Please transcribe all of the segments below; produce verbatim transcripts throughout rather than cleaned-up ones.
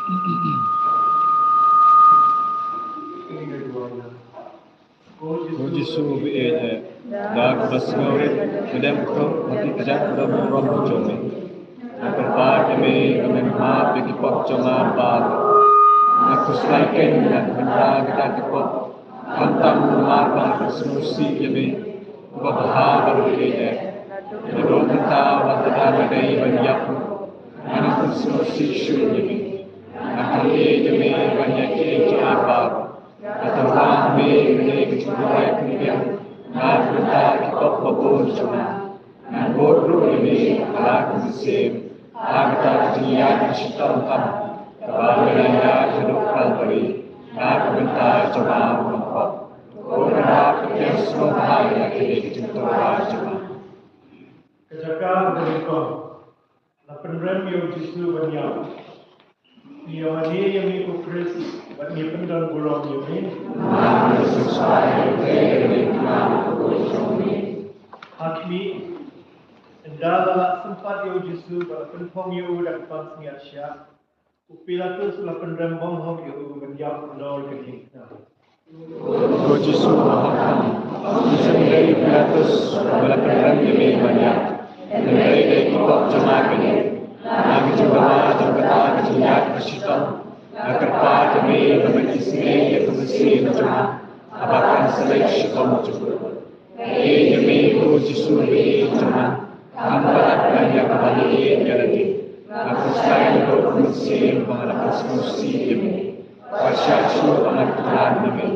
Ko Jisu ba ïeit eh, da kaba sngewrit, nga dem khrup ha ki kjat ba burom jong me. Nga kyrpad ïa me ba men map ïa ki pop jong nga baroh. Nga khuslai kein na ka bynta kita ki pop, khamtam namar ba nga sngewsih ïa me, uba bha bad uba ïeit eh. Naduh mynta wat lada nga dei ban ïap ruh, nga sngewsih shuh ïa me. Nga kham ïeit ïa me ban ïa kiei kiei baroh. Nga tyrwa ha me ban ïa ka jingduwai pynbiang na ka bynta ki pop ba bun jong nga. Ngan bud ruh ïa me ha la ka mynsiem ha kata ka jingïaid ka shitom tam, kaba me la ïaid haduh Kalbari na ka bynta jong nga u nongpop. Ko Kynrad, pynbiang sngewbha ïa kine ki jingtyrwa jong nga. Ka jaka ba nyngkong. La pynrem ïa u Jisu ban ïap. Ngi ïa mane ïa me ko Khrist bad ngi pyndon burom ïa me. Ha khmih, ynda la lah sympat ïa u Jisu bad la pynphong ïa u da ka pansngiat shiah, u Pilatus la pynrem bymhok ïa u ban ïap halor ka diengphna. Ko Jisu ba hok tam, ym shym dei u Pilatus uba la pynrem ïa me ban ïap. Hynrei dei ki pop jong nga kine. Na ka jingdawa jong kata ka jingïaid ka shitom, nga kyrpad ïa me ba men isynei ïa ka mynsiem jong nga haba kan sa leit shitom jukut. Nga ïeit ïa me ko Jisu ba ïeit jong nga. Kham palat ban ïa kaba nga ïeit ïa lade. Nga khuslai naduh ka mynsiem ba nga la pynsngewsih ïa me. Wat shah shuh ba ngan khlad na me.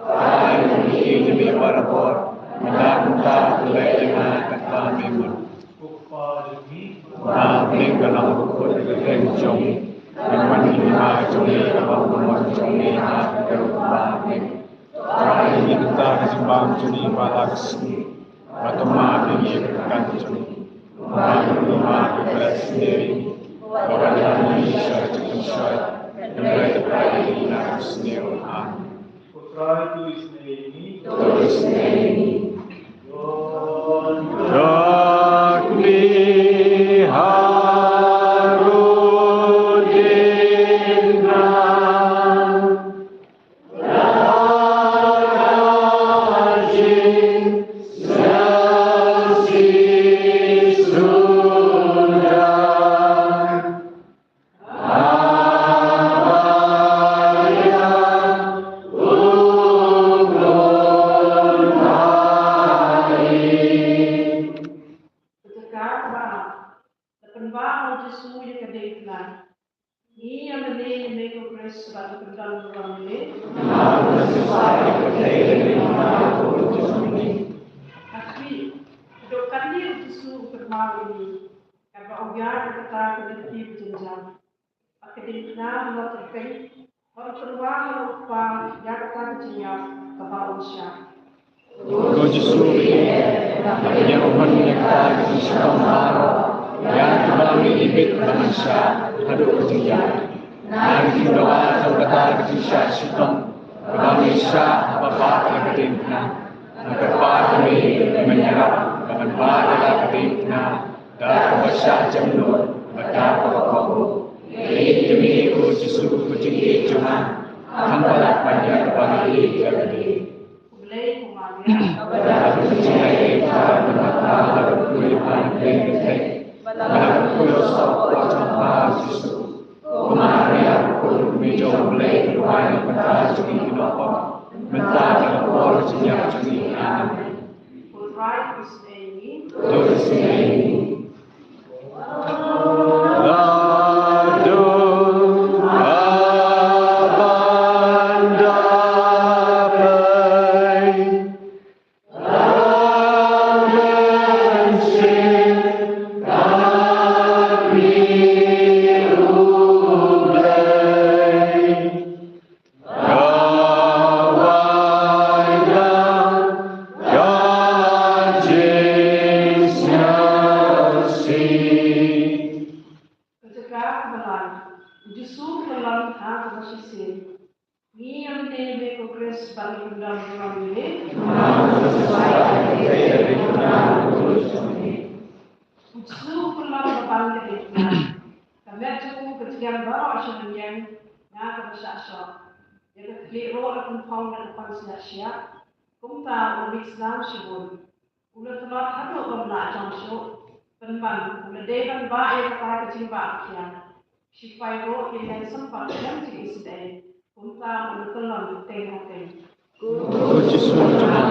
Trai, nga ïeit ïa me barabor. Mynta kumta pynleit ïa nga katba me mon. Ko Kpa jong ngi, ba ha bneng ka long ka kyrteng jong me. Kan wan ka hima jong me, kan long ka mon jong me ha ka kyrteng ba ha bneng. Trai, ai ïa ngi mynta ka jingbam jong ngi ba la ka sngi. Bad to map ïa ngi ïa ka pyrkhat jong ngi, kumba ngi map ïa kiba la isynei ïa ngi. Wat lam ïa ngi sha ka jingpynshoi, hynrei to phai ïa ngi na ka jingsniew. Amen. Ko Trai, to isynei ïa ngi. To isynei ïa ngi. Dak mi harud ding na. Ka jaka kaba ar, la pynbam u Jisu ïa ka diengphna. Ngi ïa mane ïa me ko Khrist bad ngi pyndon burom ïa me. Ha khmih, haduh katne u Jisu u kynmaw ïa ngi, katba u ïaid ha kata ka lynti ba jynjar. Bad ka diengphna u la tyrpeng, bad u tyrwa ha u Kpa ïa kata ka jingïap kaba un shah. Ko Jisu ba ïeit, nga pynïaid u Khun ïa kata ka jingshitom baroh, ïa kaba me ibit ba ngan shah haduh ka jingïap. Na ka jingdawa jong kata ka jingshah shitom kaba me shah haba bat ïa ka diengphna, nga kyrpad ïa me ba men ïarap ba ngan bat ïa la ka diengphna da kaba shah jemnud bad da kaba kohnguh. Nga ïeit ïa me ko Jisu ko jingïeit jong nga, kham palat ban ïa kaba nga ïeit ïa lade. Ko Blei, ko Maria. Kaba da ka jingïeit ka ban pat ha la ka poi ban Blei ka thei. Ba la ka poi la sop ka jong ka Jisu. Ko Maria, ko Lut me jong Blei, duwai na ka bynta jong ngi ki nongpop, mynta bad ha ka por jingïap jong ngi. Amen. Ko Trai, to isynei ïa ngi. To isynei ïa ngi. Naduh ha ban da poi. Amen. Shisha ka phi U Blei. Ka wai da ka jingsngewsih. Ka jaka kaba lai, u Jisu u pynlong ha kaba shisien. Ngi ïa mane ïa me ko Khrist bad ngi pyndon burom ïa me. U Jisu u pynlong ka ban ka diengphna. Ka met jong u ka jngiang baroh sha ka liang. shah shoh. Ïa ka khlieh ruh la pynphong da ka pan shah shiah. Kumta u mih snam shibun. U la tlot haduh ba ym lah jong shuh. Pynban u la dei ban bah ïa kata ka jingbah ba khiah. Shipai ruh ki la ïeng sympat khlem jingisynei. Kumta u la kyllon teng ha teng. Ko Jisu jong nga,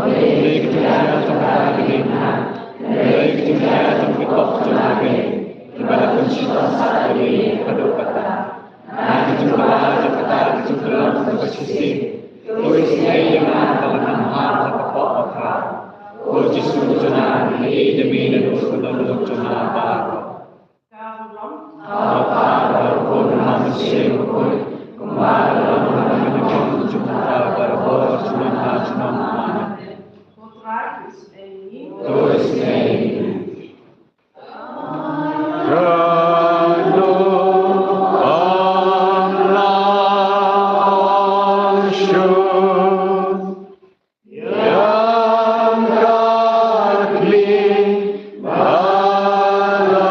ym dei ka jingjia jong kata ka diengphna, ym dei ka jingjia jong ki pop jong nga keiñ, kiba la pynshitom sah ïa me haduh katta. Na ka jingkylla jong kata ka jingkyllon kaba shisien, to isynei ïa nga ba ngan ïaid ha ka pop bakhraw. Ko Jisu jong nga, nga ïeit ïa me naduh ka dohnud jong nga baroh. Ka burom. Ka Kpa, ka Khun, ka Mynsiem Bakhuid, kumba ka long ha la ka bynta jong ka jingmut, barabor junom ha junom. Amen. Ko Trai, to isynei ïa ngi. To isynei ïa ngi. Ka doh ym lah shuh. Ïa ka khlieh ba la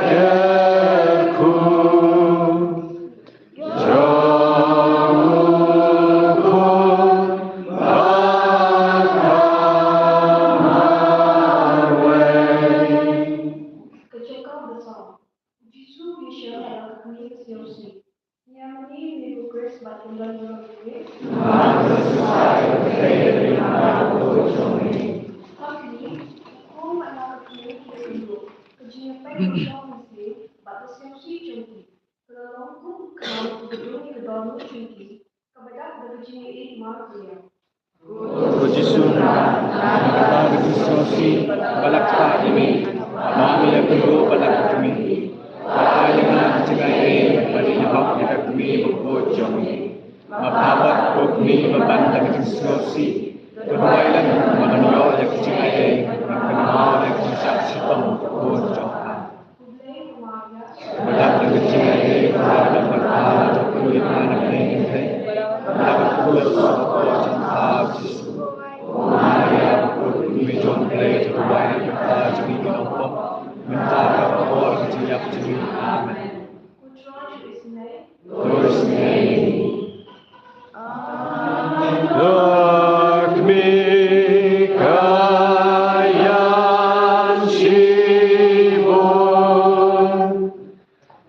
kyrkhu jong u Khun ba ka marwei. Ka jaka ba saw. U Jisu u ïashim ha la ka khlieh ka sngewsih. Ïa mane me ko Khrist bad kin don burom ïa me. Ha khlieh, u Khun bad na ka kmie ki kynduh. Ka jingïapeit ka shong mynsiem bad ka sngewsih jong ki ka la long kum u klam uba dun ïa ka dohnud jong ki, kaba dap da ka jingïaieit markylliang. Ko Jisu, na kata ka jingsngewsih ba la ktah ïa me, ba me la kynduh bad la ka kmie, kwah ïa nga ka jingaiei ban ïehok ïa ka kmie bakhuid jong me. Ma pha bad ko kmie ba ban da ka jingsngewsih, to duwai lem ba ngan ïoh ïa ka jingaiei ban kynmaw ïa ka jingshah shitom bakhuid jong pha. Ba dap da ka jingaiei, ba dap da ka jingaiei, ba dap da ka jingaiei, ba dap da ka jingaiei, ba dap da ka jingaiei. Ko Maria, ko Kmie jong U Blei, to duwai ïa kita kiba bun pop, mynta bad ha ka por ka jingïap jong ngi. Amen. Ka kmie ka ïam shibun,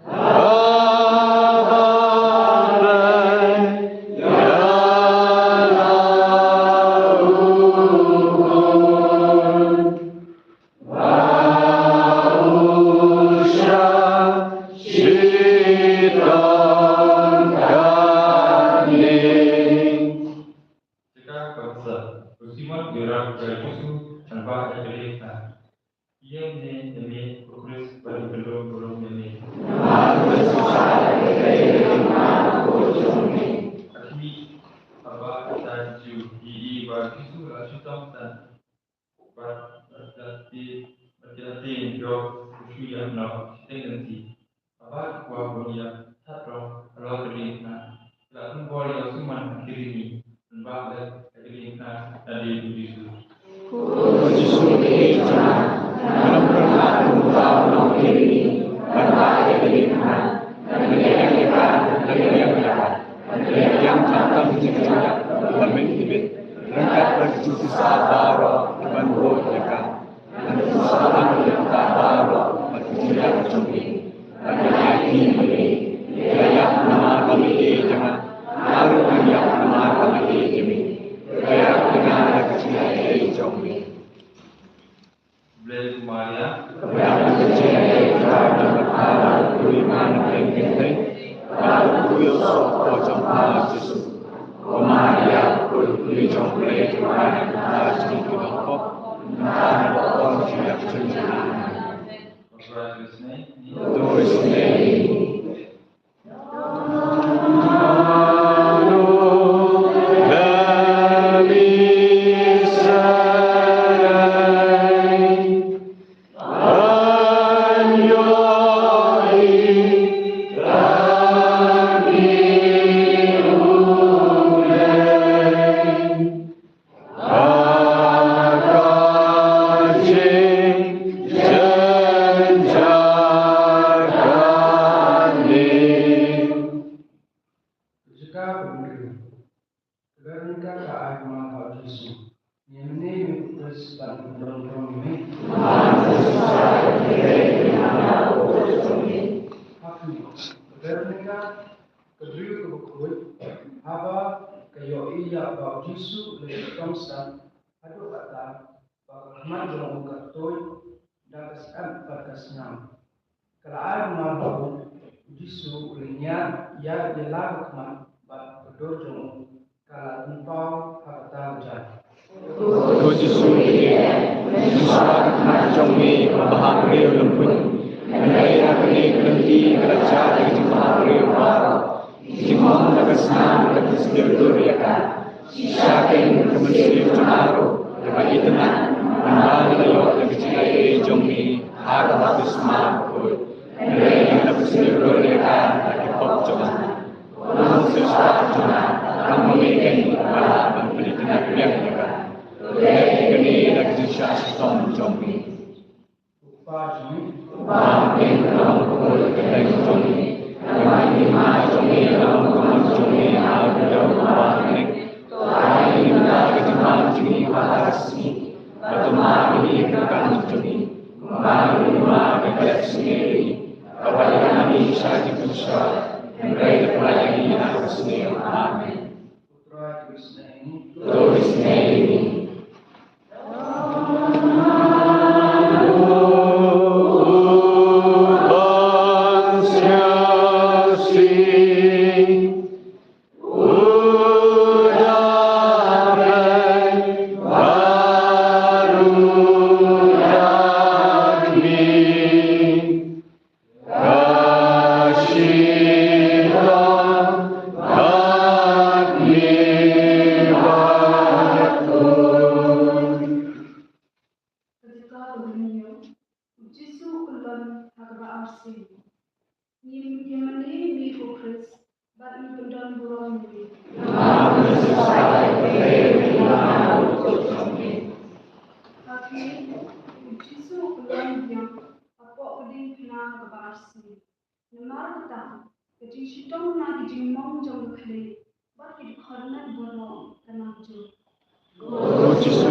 haba la ïa la u Ba u shah shitom katne. Jaka ba saw. U Simon u ïarap ïa u Jisu ban bah ïa ka diengphna. Ïa me, ïa me, ko Khrist, ba ngi kynduh burom ïa me. Namar u la sngewsih ïa ka diengphna bakhuid jong me. Ka kmie kaba ïeit, ïohi ba u Jisu u la shitom tan. Bad, bad ki la tieng, bad ki la tieng jong u shu ïap noh shiteng lynti. Haba ki kwah ban ïap, tad noh halor ka diengphna. Ki la pynbor ïa u Simon ha ki rynïeng ban bah leh ïa ka diengphna na dei u Jisu. Ko Jisu, ko Trai jong nga, ngan ym kyrpad kumta ban long ki rynïeng ban bah ïa ka diengphna. Ngan ïeng ïa ka, ngan ïeng ïa ka, ngan ïeng khamtam ka jingïap kaba mynta bit, ryngkat bad ka jingpynsah baroh kiban bud ïa ka. Ngan pynsah lang ïa ka baroh bad ka jingïap jong me. Bad ngan ïaid ïa me, ïa ïap namar ba me ïeit ïa nga. Nga ruh ngan ïap namar ba nga ïeit ïa me. Ïarap ïa nga da ka jingïaid jong me. Blei ko Maria. Kaba ïap na ka jingïaid, Trai jong ka Kpa, bad u Khun jong ka Kynthei, bad u Khun u Ïohsngew jong ka Jisu. Ko Maria, ko Khun jong U Blei, to duwai ïa kita kiba pop, mynta bad ha ka por ka jingïap jong ngi. Amen. To isynei. Veronica, ka briew kaba khuid, haba ka ïohi ïa ba u Jisu u la ïaid kongsan haduh katta, ba ka khmat jong u ka tuid da ka syep bad ka snam. Ka la ai bymman ba u Jisu u la ñiad ïa la ka khmat bad ka dur jong u ka la pynpaw ha kata ka jaka. Ko Jisu ïa, men shuwa ka khmat jong me kaba ha briew lympuit. Hynrei ha kane ka lynti ka la jia ka jingmap briew baroh. Ka jingmong da ka snam da ka sniew dur ïa ka. Shisha kein ka mynsiem jong nga ruh ka itynnad mynba nga la ïoh da ka jingaiei jong me ha ka baptisma bakhuid. Hynrei nga la pynsniew dur ïa ka da ki pop jong nga. Ko Mynsiem Bakhuid jong nga, tang ma me kein ba lah ban pynitynnad biang ïa ka. To leh ïa kane da ka jingshah shitom jong me. Ko Pa jong ngi, Ko Pa jong ngi, ka long ka bor ka kyrteng jong me. Ka long ka hima jong me, ka long ka mon jong me ha ka kyrteng Ko Pa jong ngi. To ai ïa ngi mynta ka jingbam jong ngi ha kane ka sngi. Bad to map ïa ngi ki kam jong ngi, kumba ngi map ïa ki ki ïa ngi. Wat ïa ngi sha ki pynshoi, hynrei to pynlait ïa ngi na ka sniew. Amen. To isynei ïa ngi. Ka jaka kaba hynñiew, u Jisu u kyllon ha kaba arsien. Ngi ïa mane ïa me ko Khrist, bad ngi pyndonburom ïa me. Ha khmih, u Jisu u kyllon biang hapoh ka diengphna ha kaba arsien. Namar kata, ka jingshitom na ki jingmong jong ka khlieh bad ki dkhot net baroh ka nang jur. Ko Jisu,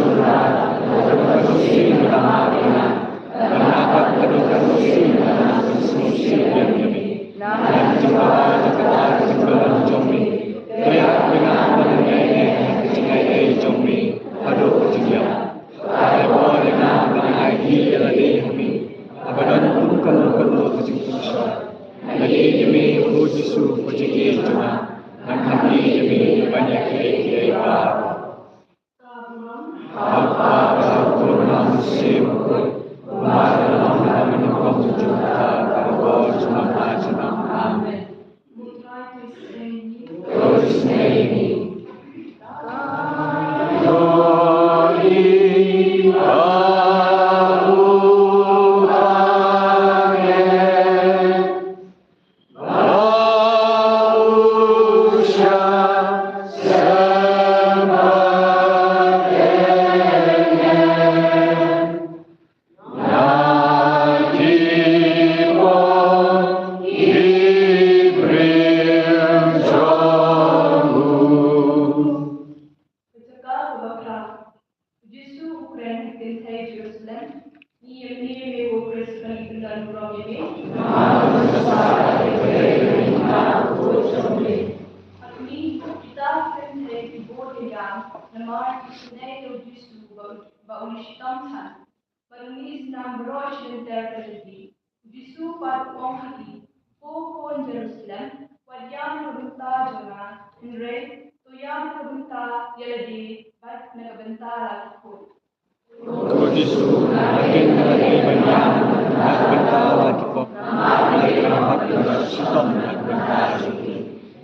Ka burom. Ha U Kpa, bad ha U Khun, bad ha U Mynsiem Bakhuid, kumba ka long ha ka bynta jong ka, ha ka por jong ka, ha ka por jong ka. Amen. Ko Trai, to isynei ïa ngi. To isynei ïa ngi. Ka jaka kaba phra. U Jisu u kren ha ki kynthei Jerusalem. Ngi ïa mane ïa me ko Khrist, bad ngi pyndonburom ïa me. Ha khmih, kita ki kynthei ki bud ïa ïang namar ki isynei ïa u Jisu ba, ba u la shitom than. Bad u mih snam baroh shi lynter ka lynti. U Jisu pat u ong ha ki, Ko khun Jerusalem, wat ïam ha ka bynta jong nga, hynrei to ïam ha ka bynta ïa lade bad na ka bynta la ki khun. Ko Jisu, nga ïeng na lade ban ïam na ka bynta la ki pop, namar nga la shitom na ka bynta jong ki.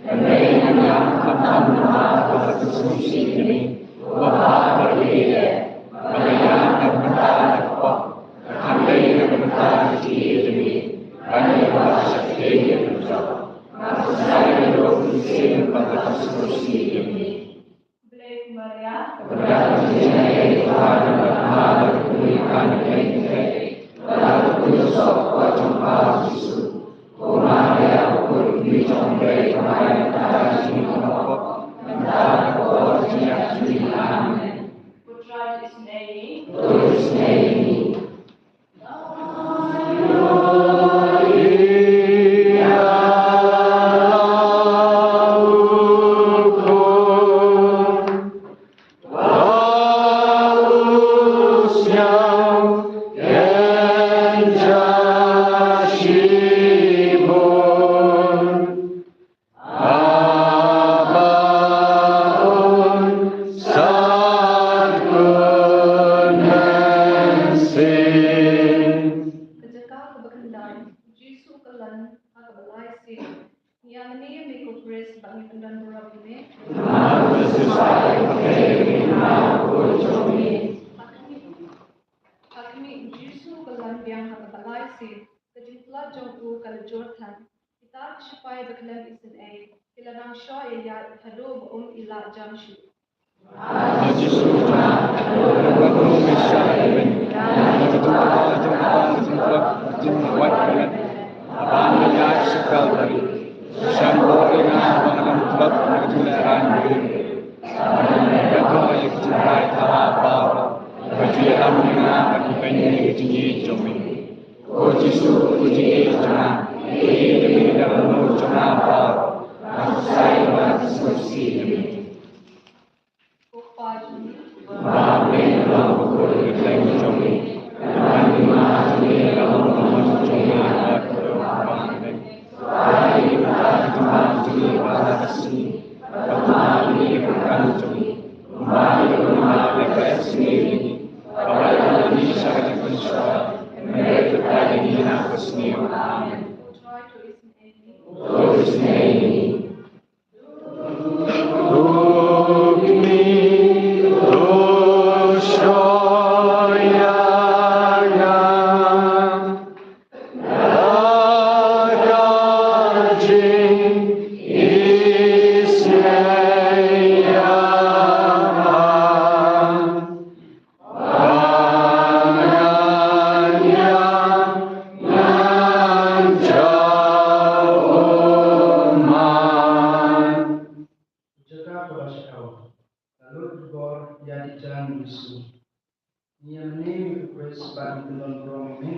Hynrei ngan ïam khamtam namar ba ka sngewsih ïa me. Ko Baba, ba ïeit, ba ka ïam ka bynta na ka pop, ka kham dei na ka bynta ka jingïeit jong me. Ban ïa ka ba sha ka dei ïa ka jong. Ba ka sai na ka mynsiem ba ka sngewsih ïa me. Khublei ko Maria. Khublei ko Maria. Ko Trai, to isynei ïa ngi. Ka jaka kaba khyndai, Jisu u kyllan ha kaba lai sien. Ngi ïa mane ïa me ko Khrist bad ngi pyndon burom ïa me. Ha khmih, ha khmih, Jisu u kyllan biang ha kaba lai sien. Ka jingtlot jong u ka la jur than. Kita ki sipai ba khlem isynei ki la nang shoh ïaid haduh ba um i lah jan shuh. Ko Jisu, ko jingïeit jong nga, ïeit jong nga baroh, nga sa ïeit bad nga sngewsih ïa me. Ko Kpa jong ngi, ba ha bneng ka long ka kur ka kyrteng jong me, ka ban hima jong me, ka long ka mon jong me ha ka kyrteng jong me. Ai ïa ngi mynta ka jingman jong ngi kaba ha ka sngi, bad kynmaw ïa ngi ïa ka bynta jong ngi, kumba ngi ruh ngi kynmaw ïa ka bynta jong ngi, bad kynmaw ïa ngi sha ka jingpynshoi, hynrei khlad ïa ngi na ka sngi. Amen. Jaka kaba shakaw. Ka lut bor ïa ki jaiñ Jisu. Ngi ïa mane ïa me ko Khrist bad ngi pyndon burom ïa me.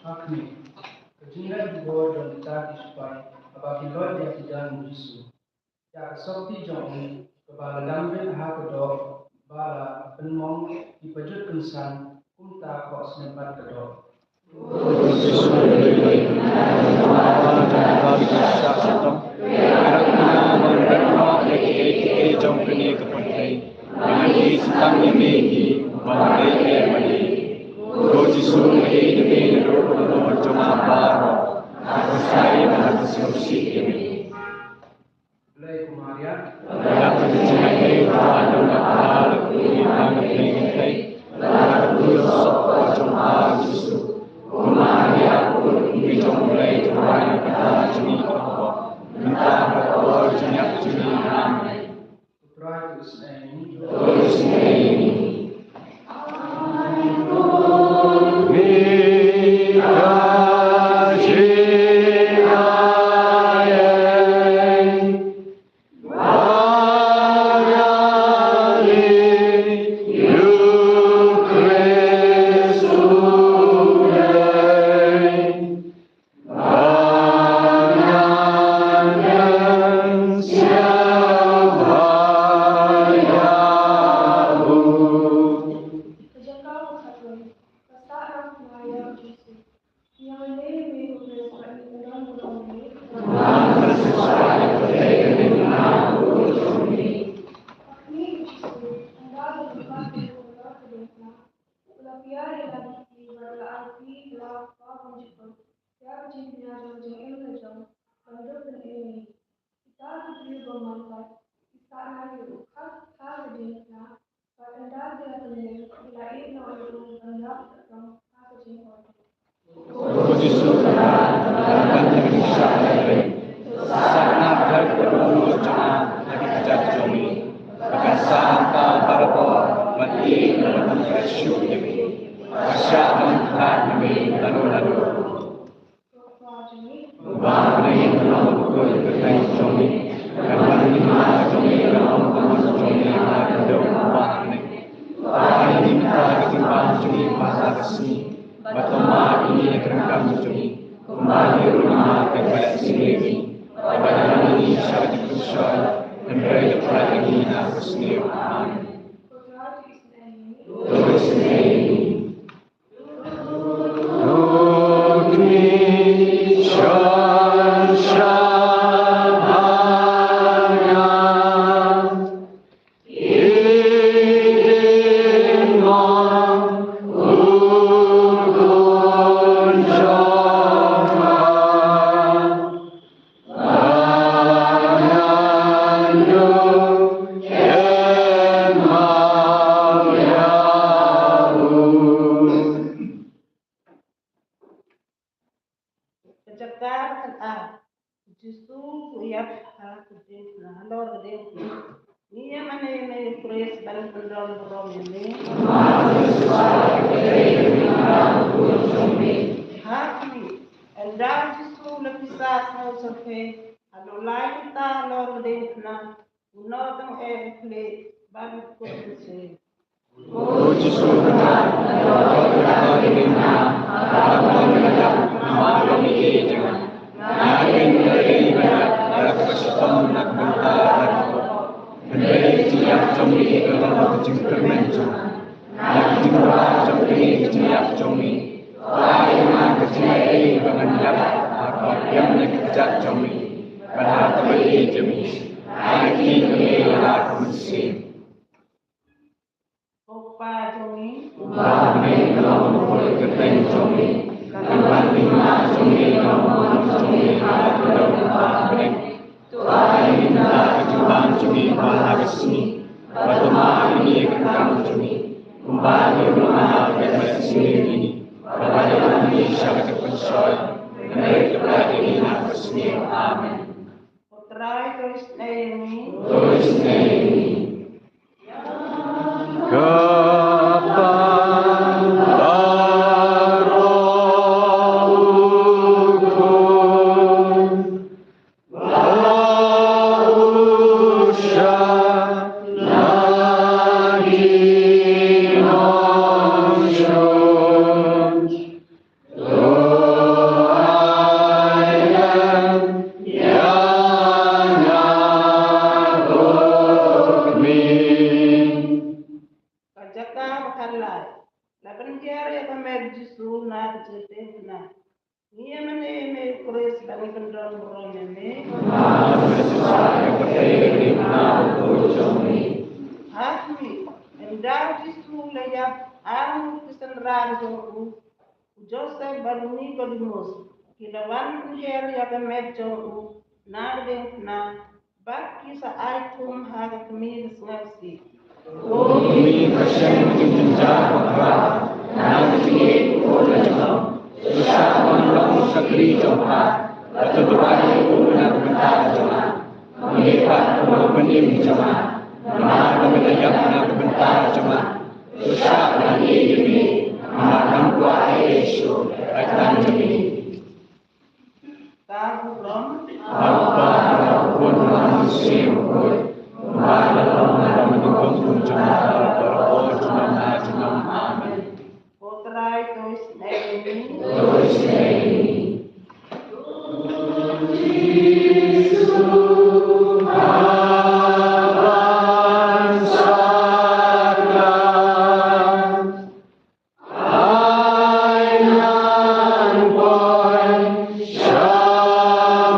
Ha khmih, ka jingleh bor jong kita ki sipai haba ki loit ïa ki jaiñ Jisu. Ïa ka sopti jong u kaba la dam beit ha ka doh ba la pynmong ki pajut kynsan kumta khohsynrang bad ka doh. Ko Jisu, nga ïeit ïa me naduh ka burom jong nga baroh, nga sa ïeit bad nga sngewsih ïa me. Blei ko Maria. Lada ka jingaiei ka la don bad ka, la kylli ha ka bneng kynthei, lada ka kylli ha ka soh ka jong u Jisu. Ko Maria, ko Nongpynim jong U Blei, to wai ïa ngi ki kyndoh, mynta bad ha ka por jingïap jong ngi. Amen. U Trai to isynei ïa ngi. To isynei ïa ngi. Ka jaka kaba khatwei, ka sah rangma ïa u Jisu. Ngi ïa mane ïa me ko Khrist bad ngi pyndon burom ïa me. Ha khmih u Jisu, ynda la dep ïa ka diengphna, u la pynïar ïa la ki kti bad u la ai kti ïa la u kpa bymjukut, ïa ka jingpynïar jong ka jingim la jong, ban dup pynïar ïa ngi. Kita ki briew bymman pat ki sahnarphna ïa u ha ka diengphna, bad ynda ki la pynlong, ki la ïeh noh ïa u ban ïap sah tang ha ka jingkordor. Ko Jisu, lada ka ban ïa ka jingshah lehbeiñ, to sah na ka bynta ka dohnud jong nga bad ki kjat jong me. Ba kan sah mynta barabor ban ïeh noh ban ïaid shuh ïa me. Ba shah ban khlad ïa me lano lano. Ko Kpa jong ngi. Ba ha bneng ka long ka kur ka kyrteng jong me. Ka ban hima jong me ka long ka mon jong me. sngi, bad to map ïa ngi ha ka ryngkat jong ngi, kumba ngi ruh ngi map ïa kiba leh sngi ïa ngi, bad bad ïa ngi sha ka jingpynshoi, hynrei leit pynlait ïa ngi na ka bysniew. Amen. Ka jaka khatar, u Jisu u ïap ha ka diengphna, halor ka diengphna. Ngi ïa mane ïa me ko Khrist ban pyndonkam burom ïa me. Ha khmih, ynda u Jisu u la pisa sngewsarong, halor lai kynta halor ka diengphna, u nongtang eh u khlieh bad u kut mynsiem. O Jisu, Ko Pa jong ngi, uba ha bneng, ka long ka kyrteng jong me, ka long ka hima jong me, ka long ka mon jong me ha ka kyrteng jong me. To ai ïa ngi mynta ka jingbam jong ngi ba ha ka sngi, bad to map ïa ngi ïa ka kam jong ngi, kumba ngi ruh ngi map ïa kiba leh sngi ïa ngi, bad bad ïa ngi sha ka jingpynshoi, hynrei to pynlait ïa ngi na ka bysniew. Amen. Ko Trai, to isynei ïa ngi. To isynei ïa ngi. Ka Kpa, ka Roh, u Khun, ba u shah na ki nongshun. To ai lem ïa nga ko Kmie. Ka jaka ba khatlai. La pynhiar ïa ka met Jisu na ka jingtei na. Ngi ïa mane ïa me ko Khrist ban pyndonkam burom ïa me. Ha khmih, ynda u Jisu u la ïap, ar ngut ki synran jong u, u Joseph bad u Nikodimos, ki la wan pynhiar ïa ka met jong u na ka diengphna, bad ki sa ai thum ha ka kmie ka sngewsih. Ko Kmie, ba shem ka jingjynjar bakhraw na ka jingïeit u khun la jong me, to shah ban long u shakri jong pha, bad to duwai ïa u na ka bynta jong nga. Ma ngi pat, u nongpynim jong nga, namar ba me la ïap na ka bynta jong nga. To shah ban ïeit ïa me, namar ngam kwah ei ei shuh, peit tang ïa me. Ka burom. Ha u Kpa, ha u Khun, ha u Mynsiem Bakhuid, kumba la long, ha u mynnyngkong, bun jong ka, ha baroh junom ha junom. Amen. Ko Trai, to isynei ïa ngi. To isynei ïa ngi. Ai nang poi sha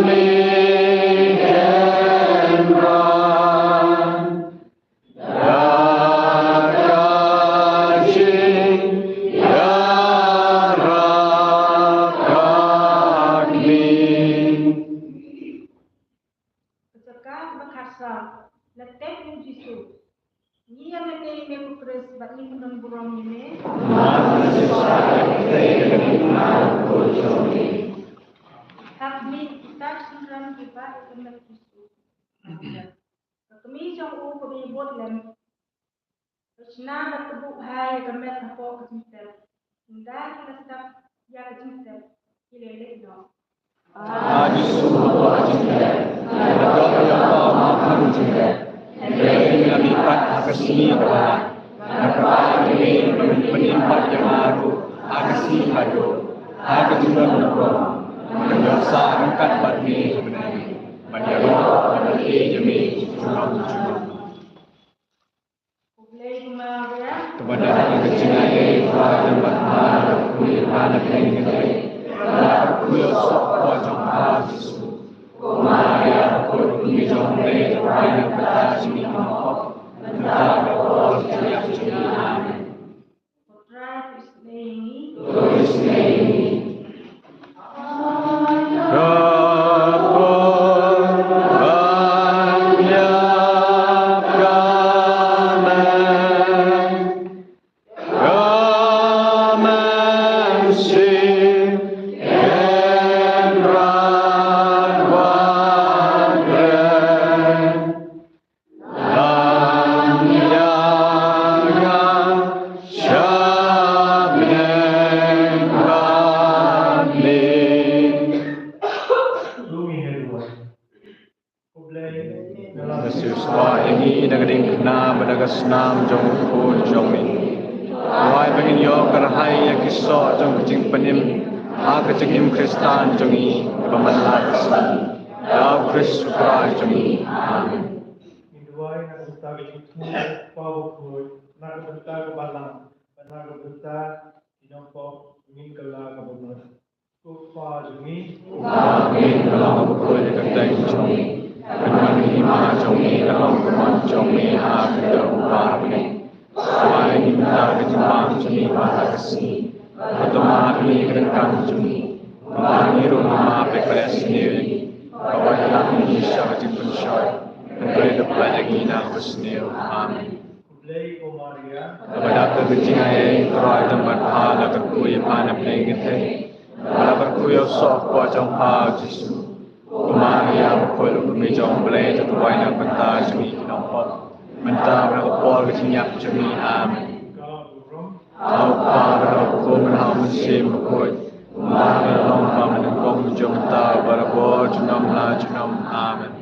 me hynrei da ka jingïarap ka kmie. Ka jaka ba khatsaw, la tep u Jisu. Ngi ïa mane ïa me ko Khrist bad ngi pyndonkam burom ïa me. Ha khmih, kita ki synran ki bah ïa ka met Jisu. Ka kmie jong u kaba ïa bud lem. Ka shna bad ka buh bha ïa ka met hapoh ka jingtep. Ynda ki la sdang ïa ka jingtep, ki la leit noh. A Jisu, hapoh ka jingtep, nga la doh ïa pha ma kham jingtep. Hynrei ïa me pat ha ka sngi kaba lai, nga kyrpad ïa me ban pynim pat ïa nga ruh. ha ka sngi baroh, ha ka jingdon baroh, ban ïoh sah ryngkat bad me ha bneng, ban ïaroh bad ban ïeit ïa me junom junom. Kaba dap ka jingaiei, Trai don bad pha, la kyrkhu ïa pha na pdeng kynthei, bad la kyrkhu ïa u soh ka por jong pha Jisu. Ko Maria, bakhuid kum ki jong U Blei, to duwai na ka bynta jong ngi ki nongpop, mynta bad ha ka por jong ka jingïap jong ngi. Amen. Lam ïa nga sha bneng bad me. Nga siewspah ïa ngi na ka diengphna bad na ka snam jong U Khun jong me. Duwai ba ngin ïoh kyrhai ïa ki soh jong ka jingpynim ha ka jingim Khristan jong ngi, ba man la ka sngi. Da U Khrist U Trai jong ngi. Amen. Ngin duwai na ka bynta ka jingthmu U Kpa Bakhuid, na ka bynta ka Balang, bad na ka bynta ki nongpop, ngin kylla kaba mut. Ko Kpa jong ngi. Ko Kpa jong ngi, ka long bakhuid ka kyrteng jong me. Kan wan ka hima jong me, kan long ka mon jong me ha ka kyrteng u Kpa ha bneng. Duwai ïa ngi mynta ka jingbam jong ngi ha kane ka sngi. Bad to map ïa ngi ki ryngkat jong ngi, kumba ngi ruh ngi map ïa kiba leh sniew ïa ngi. Bad wat ïalam ïa ngi sha ka jingpynshoi, hynrei to pynlait ïa ngi na kaba sniew. Amen. Kaba dap ka jingaiei, Trai don bad pha, la kyrkhu ïa pha na pdeng kynthei, bad la kyrkhu ïa u soh ka por jong pha Jisu. Ko Maria bakhuid, kum ki jong U Blei, to duwai na ka bynta jong ngi ki nongpop, mynta bad ha ka por ka jingïap jong ngi. Amen. Ha U Kpa bad ha U Khun bad ha U Mynsiem Bakhuid, kumba la long, kumba mynnyngkong, mynta, barabor, junom la junom. Amen.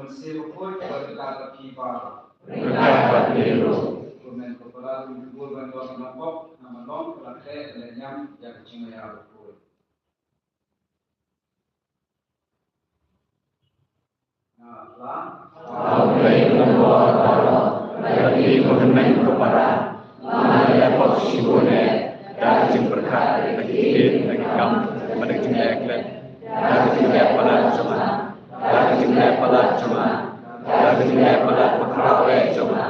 Mynsiem Bakhuid, bad ryngkat bad phi baroh. Ryngkat bad phi ruh. Ko hynmen ko para, to ngin kyrkhu ban ïoh nongpop, namar long ka la khreh lem ïa ka jingmaya bakhuid. Nga la. Khublei ïa phi baroh, ïa phi ko hynmen ko para. Nga la pop shibun eh da ka jingpyrkhat, da ki ktien, da ki kam, bad da ka jingleh klet, da ka jingleh palat jong nga, da ka jingleh palat jong nga, da ka jingleh palat bakhraw eh jong nga.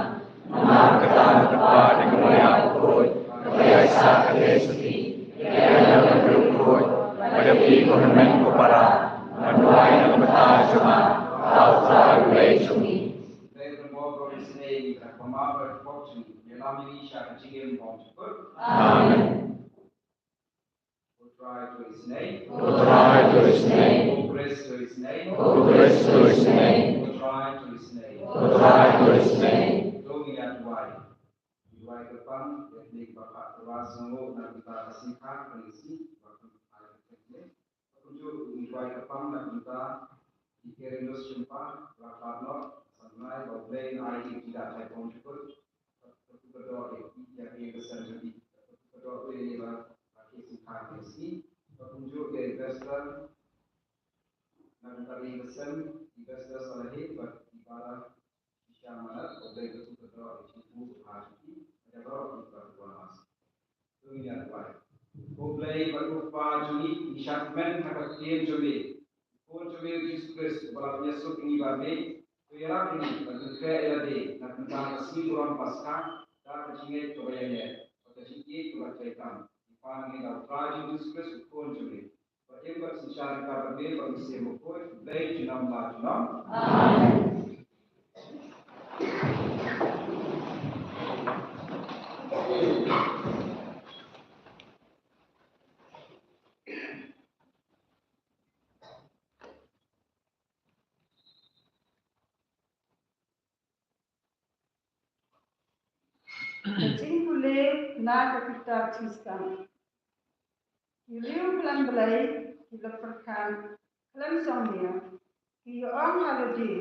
Namar kata nga kyrpad ïa ka Maria bakhuid, kaba ïaisah kata sha phi. Ïa ka Maria bakhuid, bad ïa phi ko hynmen ko para, ban duwai na ka bynta jong nga ha U Trai Blei jong ngi. Amen. Ko Trai to isynei. Ko Trai to isynei. Ko Khrist to isynei. Ko Khrist to isynei. Ko Trai to isynei. Ko Trai to isynei. To ngin ïa duwai. Duwai kyrpang ïa kine kiba khot tyrwa sngewnguh na ka bynta ka sngi kaba ngi sngewbha ban ai kyrteng. Kumjuh ngin duwai kyrpang na ka bynta ki Karen Nus Sympa, Ralph Arnott, Samnai, ba U Blei un ai ïa ki jingïaid bymjukut. Ka kyrteng ka doh ïa ki, ïa ki ka sem jong ki. Ka kyrteng ka doh ïa ki ba, ba ki sngewkha ki sngi. Ba kumjuh ïa investor, na ka bynta ka sem, investor Salahid, bad ki para Shisha Manat, U Blei ba suk ka doh ïa ki, u ha ki, ka doh ïa ki ba tu mas. To ngin ïa duwai. Ko Blei bad ko Kpa jong ngi, ngi shad kmen ha ka ktien jong me. Ko Khun jong me U Jisu Khrist, uba la pynïasuk ïa ngi bad me, to ïarap ïa ngi ban pynkhreh ïa lade na ka bynta ka sngi burom Paskha, da ka jingngeit kaba ïaineh bad ka jingïeit kaba treikam. Ngi pan ïa ngi da U Trai Jisu Khrist, U Khun jong me. Ba im bad synshar ryngkat bad me bad U Mynsiem Bakhuid, Blei junom la junom. Amen. Ka jingpule na ka kitab Jingstad. Ki riew khlem Blei ki la pyrkhat khlem shongnia, ki ong ha lade,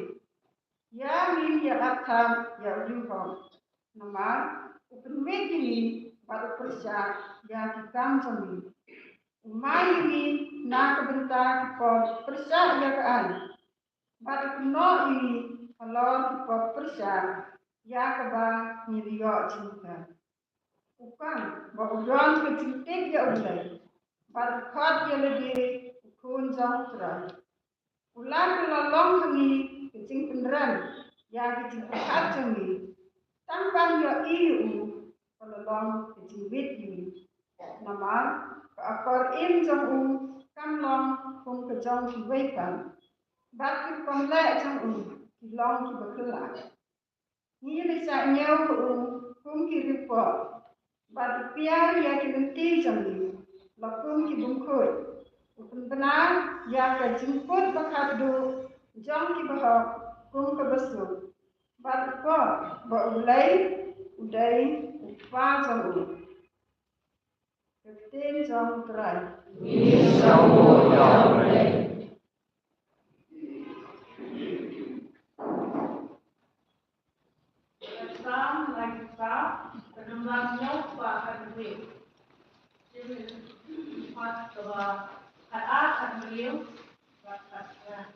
ïa ngin ïa ap thap ïa u riewhok, namar u pynwit ïa ngi bad u pyrshah ïa ki kam jong ngi. U mai ïa ngi na ka bynta ki pop pyrshah ïa ka aiñ, bad u kynnoh ïa ngi halor ki pop pyrshah ïa kaba ngi la ïoh jingmyntoi. U kwah ba u don ka jingtip ïa U Blei, bad u khot ïa lade u khun jong U Trai. U la pynlong ha ngi ka jingpynrem ïa ka jingpyrkhat jong ngi, tang ban ïohi ïa u, ka la long ka jingwit ïa ngi. Namar ka akor im jong u kam long kum ka jong kiwei pat, bad ki rukom leh jong u ki long kiba kylla. Ngi la shah ñiew ha u kum ki riewpoh, bad u piar ïa ki lynti jong ngi la kum ki bymkhuid. U pynbna ïa ka jingput ba khatduh jong ki bahok kum kaba suk, bad u pop ba U Blei u dei U Kpa jong u. Ka ktien jong U Trai. Ngi sngewnguh ïa U Blei. Ka Salm lai spah, ka lynnong hynñiew spah khathynriew. Ka dkhot kaba khatar, khathynriew bad khathynñiew.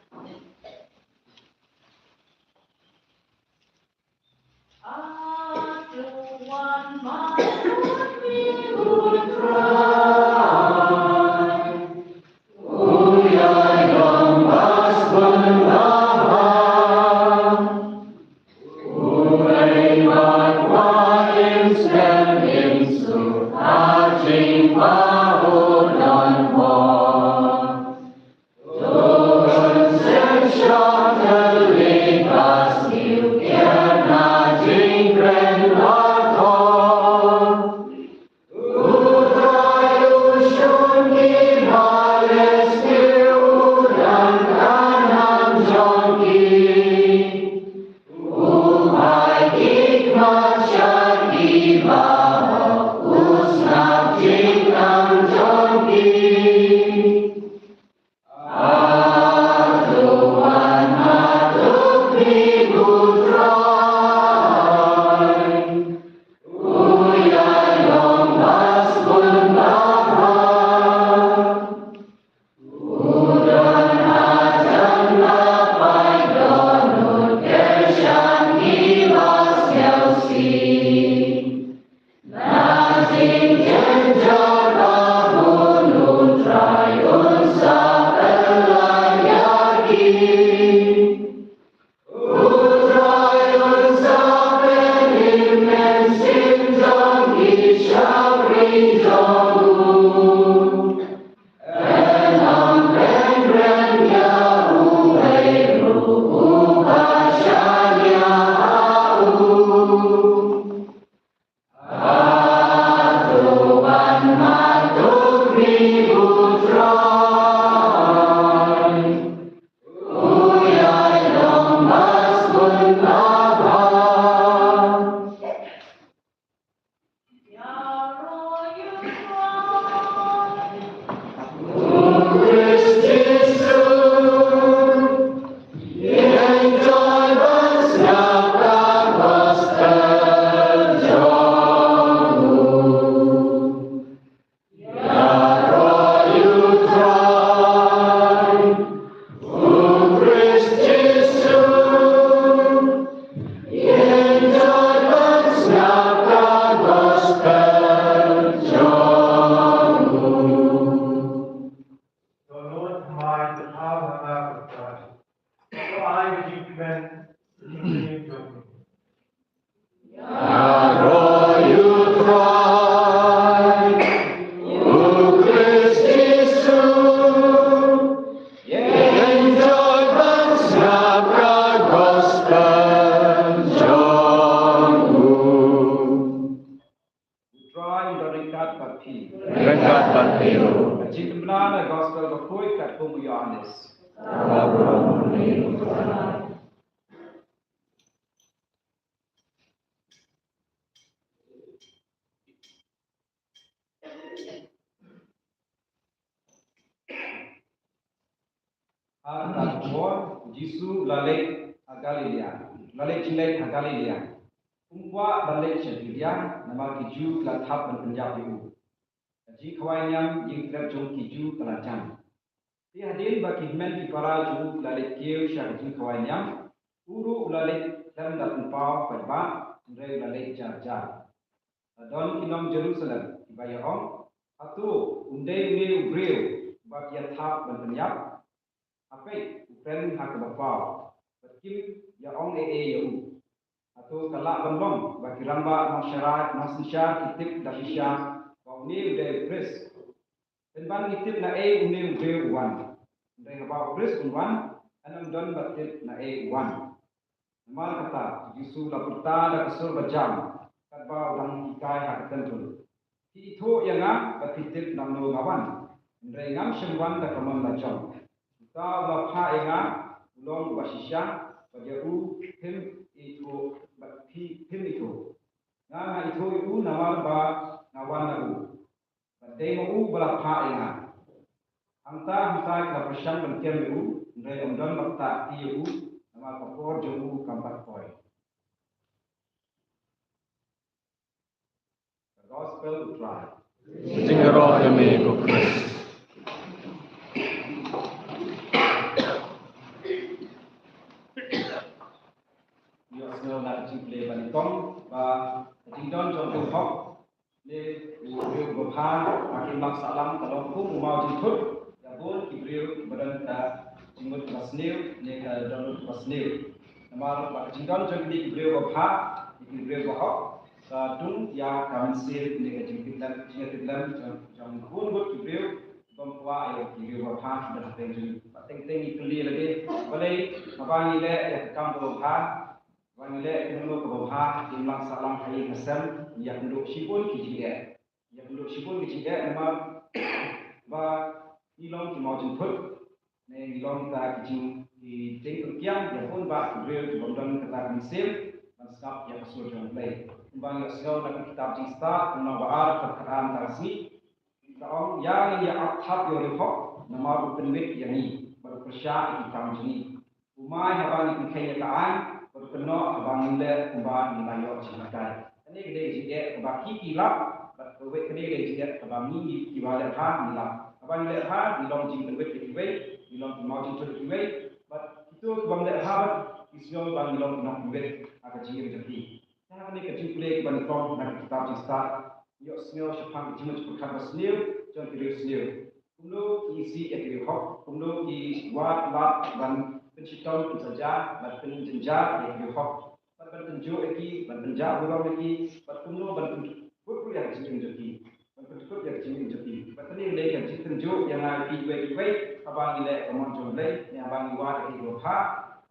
Johannes. Ha kata ka por, u Jisu u la leit ha Galilea, u la leit jingleit ha Galilea. Um kwah ban leit sha Judea, namar ki Jiw ki la thap ban pynïap ïa u. Ka jingkhawai niam jingtrep jong ki Jiw ka la jan. Te hadien ba ki hynmen ki para jong u ki la leit kiew sha ka jingkhawai niam, u ruh u la leit khlem da pynpaw paidbah, hynrei u la leit jar jar. La don ki nong Jerusalem kiba ïa ong, hato um dei une u briew uba ki ïa thap ban pynïap? Ha peit, u kren ha kaba paw, bad kim ïa ong ei ei ïa u. Hato ka lah ban long ba ki rangbah nongsynshar, nongsynshar ki tip da shisha ba une u dei u Khrist? Pynban ngi tip na ei une u briew u wan. Hynrei haba u Khrist un wan, yn ym don ba tip na ei u wan. Namar kata, u Jisu u la pyrta da ka sur ba jam, katba u dang hikai ha ka templ. Phi ithuh ïa nga, bad phi tip na uno nga wan. Hynrei ngam shym wan da ka mon la jong. Uta u la phah ïa nga, u long uba shisha, bad ïa u phim ithuh, bad phi phim ithuh. Nga nga ithuh ïa u namar ba nga wan na u. Bad dei ma u ba la phah ïa nga. Hangta hangta ki la pyrshang ban kem ïa u, hynrei ym don ba ktah kti ïa u, namar ka por jong u kam pat poi. The Gospel of Christ. Jingïaroh ïa me ko Khrist. Ïohsngew na ka jingpule ba nyngkong, ba ka jingdon jong u hok ne u briew babha ha ki imlang sahlang ka long kum u maw jingthut ïa bun ki briew ba don ka jingmut ba sniew ne ka dohnud ba sniew. Namar ba ka jingdon jong kine ki briew babha ne ki briew bahok ka dung ïa ka mynsiem ne ka jingkit lem, jingkit lem jong, jong bun ngut ki briew bym kwah ïa ki briew babha ki don hapdeng jong ngi. Ba teng teng ngi kylli lade, balei haba ngi leh ïa ka kam babha, haba ngi leh ïa kano kano kaba bha, ki imlang sahlang ha ïing ha sem, ngi ïakynduh shibun ki jingeh. Ngi ïakynduh shibun ki jingeh namar ba ngi long ki maw jingthut. Ne ngi long kita ki jing, ki jingpynkiang ïa bun bah ki briew ki bym don kata ka mynsiem ban sngap ïa ka sur jong U Blei. Kumba ngi ïohsngew na ka kitab Jingstad, lynnong ba ar, dkhot khatar, mynta ka sngi. Ka ong, ïa ngin ïa ap thap ïa u riewhok namar u pynwit ïa ngi bad u pyrshah ïa ki kam jong ngi. U mai haba ngi pynkheiñ ïa ka aiñ bad u kynnoh haba ngim leh kumba ngi la ïoh jinghikai. Kane ka dei ka jingeh kaba ki ki lap bad kawei, kane ka dei ka jingeh kaba ngi kiba leh bha ngi lap. Haba ngi leh bha ngi long jingpynwit ïa kiwei, ngi long ki maw jingthut ïa kiwei, bad kito ki bym leh bha bad ki sngew ba ngi long ki nongpynwit ha ka jingim jong ki. Te ha kane ka jingpule kaba nyngkong na ka kitab Jingstad, ngi ïohsngew shaphang ka jingmut jingpyrkhat basniew jong ki riewsniew. Kumno ki isih ïa ki riewhok, kumno ki wad lad ban pynshitom pynsaja bad pynjynjar ïa ki riewhok, bad ban pynjuh ïa ki, ban pynjah burom ïa ki, bad kumno ban pynkut ruh ïa ka jingim jong ki. Ban pynkut ïa ka jingim jong ki. Bad kane ka dei ka jingtynjuh ïa nga ïa phi kiwei kiwei, haba ngi leh ka mon jong U Blei ne haba ngi wad ïa ki riewhok ha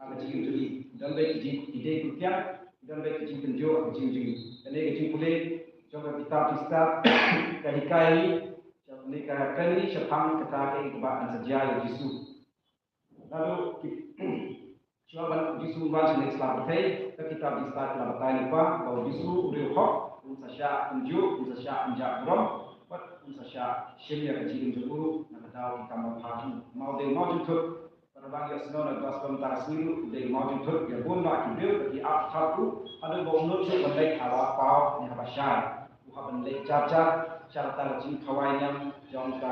ka jingim jong ngi. Don beit ki jing, ki jingpynkiang, don beit ki jingtynjuh ha ka jingim jong ngi. Kane ka jingpule jong ka kitab Jingstad ka hikai ngi, ka hikai ngi shaphang kata kaei kaba yn sa jia ïa U Jisu. Naduh ki, shuwa ban U Jisu un wan sha kane ka sla pyrthei, ka kitab Jingstad ka la batai lypa ba U Jisu u riewhok un sa shah tynjuh, un sa shah pynjah burom, bad un sa shah shim ïa ka jingim jong u na ka daw ki kam babha jong u. Namar u dei u maw jingthut. Bad haba ngi ïohsngew na ka Gospel mynta ka sngi ruh, u dei u maw jingthut ïa bun bah ki briew, ba ki ap thap u haduh ba um nud shuh ban leit haba paw ne haba shai. U hap ban leit jar jar sha kata ka jingkhawai niam jong ka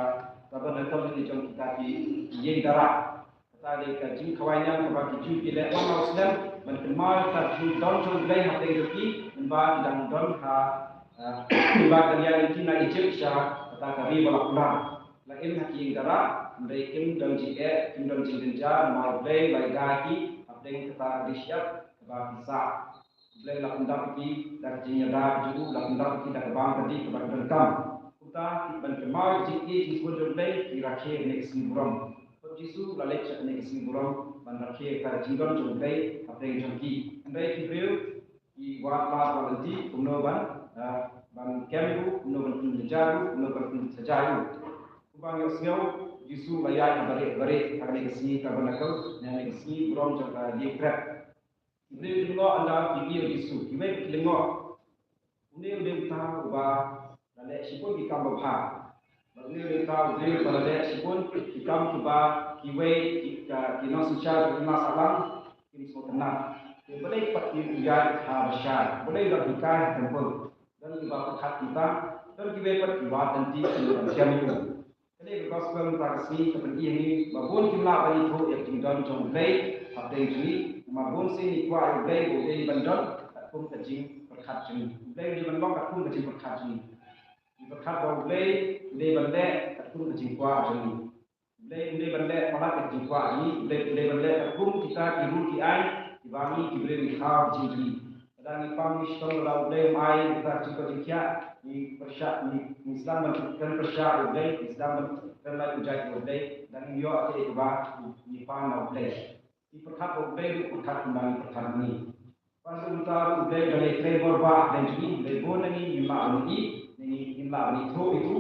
tabernacle ne jong kita ki ïing darah. Kata dei ka jingkhawai niam kaba ki Jiw ki leh man la u snem ban kynmaw ïa ka jingdon jong U Blei hapdeng jong ki, mynba ki dang don ha, eh, mynba ki dang ïaid lynti na Ijipt sha kata ka ri ba la kular. La im ha ki ïing darah, hynrei kim don jingeh, kim don jingjynjar, namar U Blei u la ïada ïa ki hapdeng kata ka ri shyiap kaba ki sah. U Blei u la pyndap ïa ki da ka jingïada jong u, u la pyndap ïa ki da ka bam ka dih kaba ki donkam. Kumta, ki ban kynmaw ïa ka jingïeit jingsngew jong U Blei, ki rakhe ïa kane ka sngi burom. Bad U Jisu u la leit sha kane ka sngi burom ban rakhe ïa ka jingdon jong U Blei hapdeng jong ki. Hynrei ki briew ki wad lad wad lynti kumno ban, ah, ban kem ïa u, kumno ban pynjynjar ïa u, kumno ban pynsaja ïa u. Kumba ngi ïohsngew, Jisu la ïaid ha barit barit ha kane ka sngi Tabernakel, ne ha kane ka sngi burom jong ka Diengkrep. Ki briew ki lyngngoh ynda ki ïohi ïa u Jisu, kiwei ki lyngngoh. Une u dei uta uba la leh shibun ki kam babha. Bad une u dei uta u briew uba la leh shibun ki kam kiba kiwei ki, ka, ki nongsynshar ki la sah lang kim sngewtynnat. Te balei pat ki ïaid ha bashar, balei u hikai ha templ? Don kiba pyrkhat kumta, don kiwei pat ki wad lynti ki ban shem ïa u. Kane ka gospel mynta ka sngi ka pyni ïa ngi ba bun ngim lah ban ithuh ïa ka jingdon jong U Blei hapdeng jong ngi. Namar bun sien ngi kwah ïa U Blei ba u dei ban don katkum ka jingpyrkhat jong ngi. U Blei u dei ban long katkum ka jingpyrkhat jong ngi. Ngi pyrkhat ba U Blei u dei ban leh katkum ka jingkwah jong ngi. U Blei u dei ban leh palat ka jingkwah jong ngi. U Blei u dei ban leh katkum kita ki rule ki aiñ kiba ngi ki briew ngi thaw ha ka jingim jong ngi. Lada ngi pang ngi shitom lada U Blei um ai kita ki jingkoit jingkhiah, ngi pyrshah, ngi, ngi sdang ban kren pyrshah ïa U Blei, ngi sdang ban kren lait khublei ïa U Blei, lada ngim ïoh kaei kaba ngi pan na U Blei. Ngi pyrkhat ba U Blei ruh u pyrkhat kumba ngi pyrkhat ma ngi. Bad kumta ruh U Blei u dang ïai trei bor ba hapdeng jong ngi, U Blei bun na ngi ngim lah ban ïohi, ne ngi ngim lah ban ithuh ïa u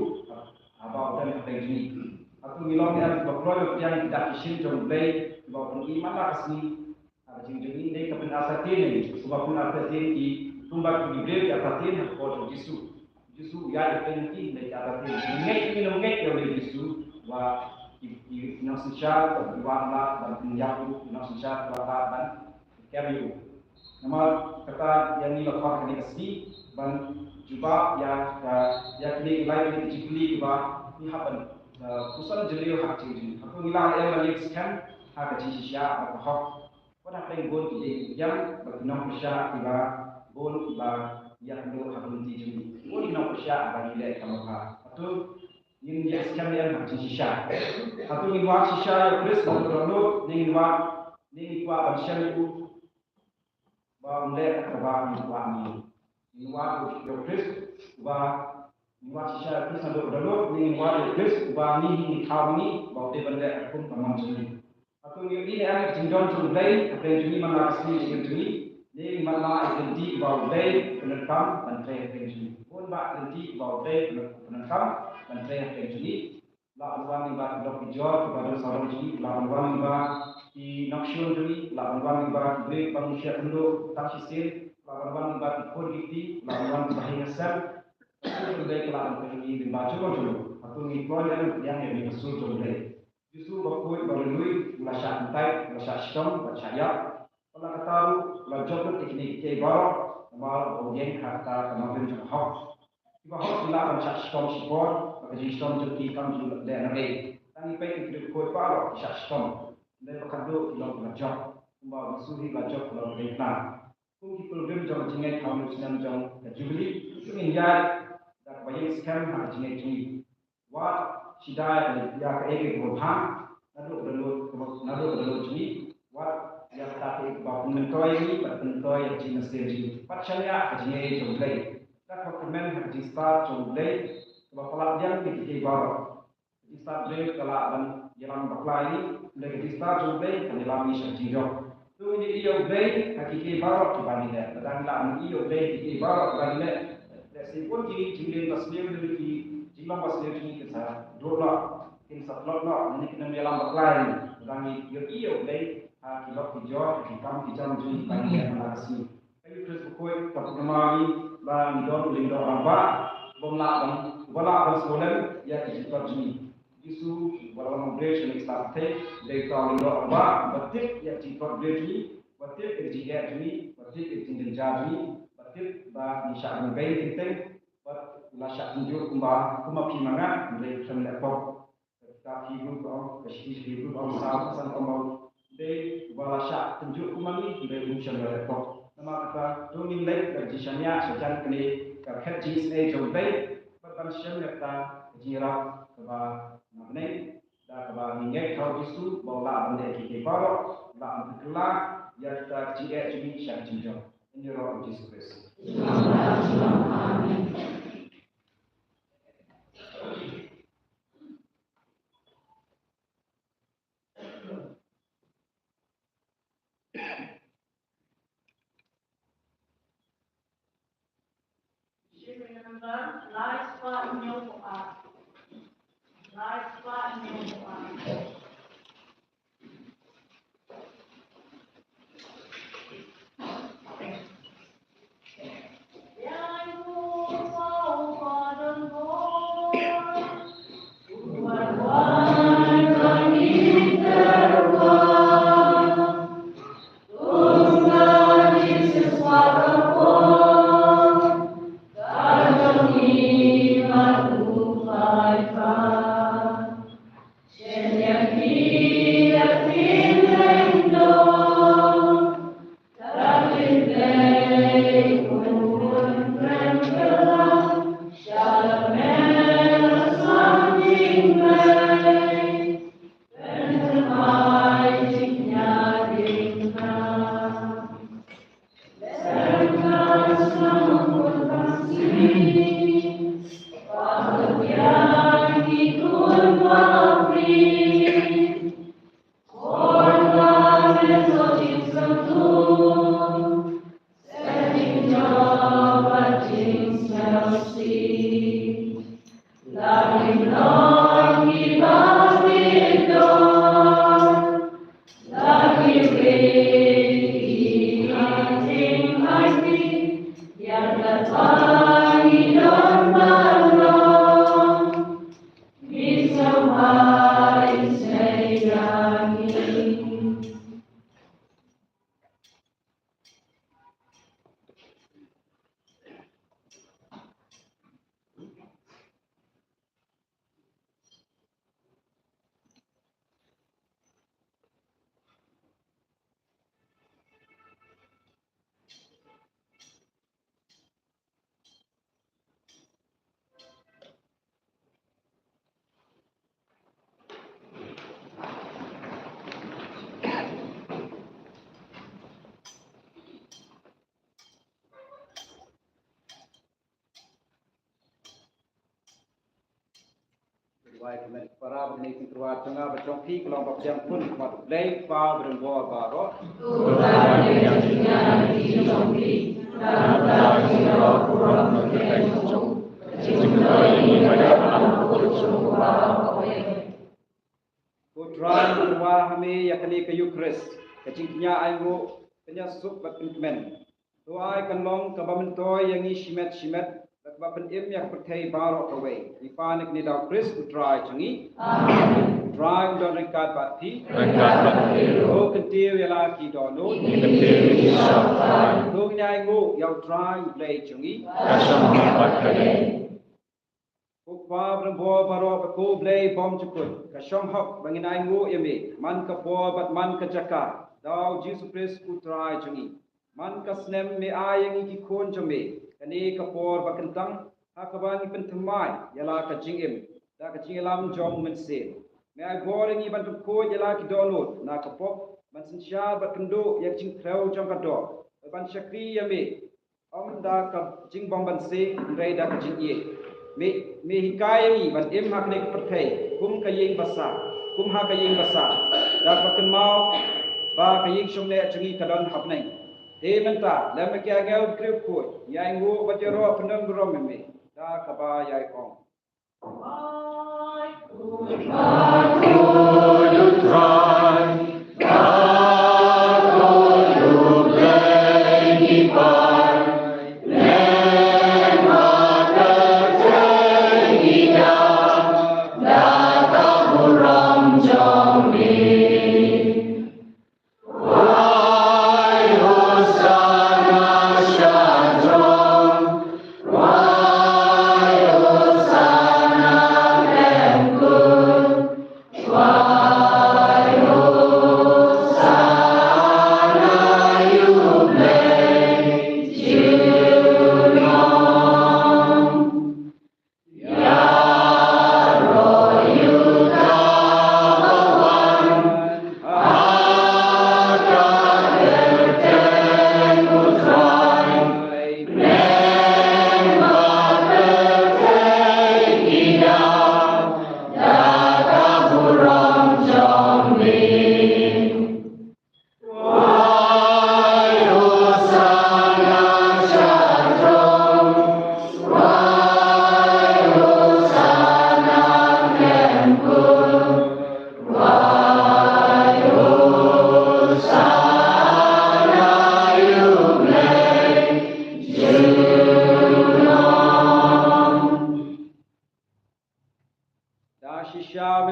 haba u don hapdeng jong ngi. Hato ngi long ne em kiba kloi ba pdiang ïa ki dak ki shin jong U Blei kiba u pyni man la ka sngi ha ka jingim jong ngi? Ne ka pynartatien ïa ngi, kumba pynartatien ki, kumba ki briew ki artatien ha ka por jong U Jisu. U Jisu u ïaid hapdeng jong ki, ne ki artatien. Ngeit, ngi ngeit ïa U Blei Jisu ba ki, ki nongsynshar ki wan lad ban pynïap ïa u, ki nongsynshar ki wan lad ban kem ïa u. Namar kata ïa ngi la kwah kane ka sngi ban jubab ïa ka, ïa kine ki lai kine ki jingkylli kiba ngi hap ban, eh, puson jylliew ha ka jingim jong ngi. Hato ngi lah ne em ban ïeng skhem ha ka jingshisha bad ka hok? Wat hapdeng bun ki diengphna bad ki nongpyrshah kiba bun kiba ïakynduh ha ka lynti jong ngi, bun ki nongpyrshah ba ngi leh kam bha, hato ngin ïeng skhem ne em ha ka jingshisha? Hato ngin wad shisha ïa U Khrist naduh ka dohnud, ne ngin wad, ne ngi kwah ban shem ïa u ba un leh kata kaba ngi kwah? Ngi wad ïa U Khrist uba, ngi wad shisha ïa U Khrist naduh ka dohnud, ne ngi wad ïa U Khrist uba ngi hi ngi thaw ma ngi ba u dei ban leh katkum ka mon jong ngi? Hato ngi ïohi ne em ïa ka jingdon jong U Blei hapdeng jong ngi man la ka sngi jingim jong ngi? Ne ngi man la ïa ka lynti ba U Blei u pyndonkam ban trei hapdeng jong ngi? Bun bah ki lynti ba U Blei u pyndonkam ban trei hapdeng jong ngi. Lah ban wan lyngba ki lok ki jor kiba don sawdong jong ngi, lah ban wan lyngba ki nongshun jong ngi, lah ban wan lyngba ki briew kiba ngi shah kynduh tang shisien, lah ban wan lyngba ki khun ki kti, lah ban wan lyngba ki ngasem. Ka sur jong U Blei ka lah ban pynlong ïa ngi lyngba jong ngi jong ngi. Hato ngi kloi ne em ban pdiang ïa kane ka sur jong U Blei? Jisu ba khuid ba lui lui u la shah kyntait, u la shah shitom, u la shah ïap. Wat la katta ruh u la jop lut ïa kine kiei baroh namar ba u ïeng ha kata ka nongrim jong ka hok. Kiba hok ki lah ban shah shitom shipor, bad ka jingshitom jong ki kam ju leh marwei. Tang ngi peit ïa ki briew khuid baroh ki shah shitom. Hynrei ba khadduh ki long kiba jop, kumba u Jisu hi u la jop, u la diengphna. Kum ki pilgrim jong ka jingngeit ha une u snem jong ka Jubili, to ngin ïaid da kaba ïeng skhem ha ka jingngeit jong ngi. Wat shida ïa kaei kaei kaba bha naduh ka dohnud, naduh ka dohnud jong ngi. Wat ïa kata kaei kaba pynmyntoi ïa ngi, bad pynmyntoi ïa ka jingmynsiem jong ngi. Bad shaniah ka jingaiei jong U Blei. Da kaba kyrmen ha ka jingstad jong U Blei kaba palat biang ïa kiei kiei baroh. Ka jingstad briew ka lah ban ïalam bakla ïa ngi, hynrei ka jingstad jong U Blei kan ïalam ïa ngi sha ka jingjop. To ngin ïohi ïa U Blei ha kiei kiei baroh kiba ngi leh. Lada ngi lah ban ïohi ïa U Blei ha kiei kiei baroh kiba ngi leh, lehse bun ki jingleh ba sniew, ki jinglong ba sniew jong ngi kin sa dur noh, kin sa tlot noh, ne kin ym ïalam bakla ïa ngi. Lada ngi ïohi ïa U Blei ha ki lok ki jor, ha ki kam ki jam jong ngi kiba ngi leh man la ka sngi. Ka U Khrist bakhuid ka pynkynmaw ïa ngi ba ngi don u lyngdoh rangbah uba lah ban, uba lah ban sngewlem ïa ki jingtlot jong ngi. U Jisu uba la long briew sha kane ka stad pyrthei u dei uta u lyngdoh rangbah uba tip ïa ki jingtlot briew jong ngi, uba tip ïa ki jingeh jong ngi, uba tip ïa ki jingjynjar jong ngi, uba tip ba ngi shah ban beiñ teng teng, bad u la shah tynjuh kumba, kumba phi ma nga, hynrei u khlem leh pop. Ka kitab Hebru ka ong, ka shithi Hebru ka ong, Psalm ka san ka ong, u dei uba la shah tynjuh kumba ngi, hynrei um shym la leh pop. Namar kata, to ngin leit da ka jingshaniah shajan kane ka khet jingisynei jong U Blei, bad ban shem ïa kata ka jingïarap kaba na bneng, da kaba ngin ngeit ha U Jisu ba u lah ban leh kiei kiei baroh, u lah ban pynkylla ïa kita ka jingeh jong ngi sha ka jingjop. Ïaroh U Jisu Khrist. Amen. Duwai kmen para ba ni kin kyrwa jong nga ba jong phi ka long ba pdiang pun khmat U Blei Kpa ba don bor baroh. Ko Trai, ngi kyrwa ha me ïa kane ka Eucharist, ka jingkñia ainguh, kñia suk bad pynkmen. To ai kan long kaba myntoi ïa ngi shimet shimet, da kaba pynim ïa ka pyrthei baroh kawei. Ngi pan ïa kane da U Khrist U Trai jong ngi. Amen. U Trai un don ryngkat bad phi. Ryngkat bad phi ruh. To kyntiew ïa la ki dohnud. Ngi kyntiew ïa la ki dohnud. To ngin ainguh ïa U Trai U Blei jong ngi. Ka shong ha bad ka dei. Ko Kpa ba don bor baroh, ko Blei bymjukut, ka shong hok ba ngin ainguh ïa me man ka por bad man ka jaka, da U Jisu Khrist U Trai jong ngi. Man ka snem me ai ïa ngi ki khun jong me kane ka por ba kyntang, ha kaba ngi pynthymmai ïa la ka jingim da ka jingïalam jong U Mynsiem. Me ai bor ïa ngi ban pynkhuid ïa la ki dohnud na ka pop, ban synshar bad kynduh ïa ka jingkhrew jong ka doh, ban shakri ïa me, ym da ka jingbymman sih, hynrei da ka jingïeit. Me, me hikai ïa ngi ban im ha kane ka pyrthei kum ka ïing basa, kum ha ka ïing basa, da kaba kynmaw ba ka ïing shongneh jong ngi ka don ha bneng. Te mynta lem bad ki angel ba khriew khuid, ngi ainguh bad ïaroh pyndon burom ïa me da kaba ïai ong.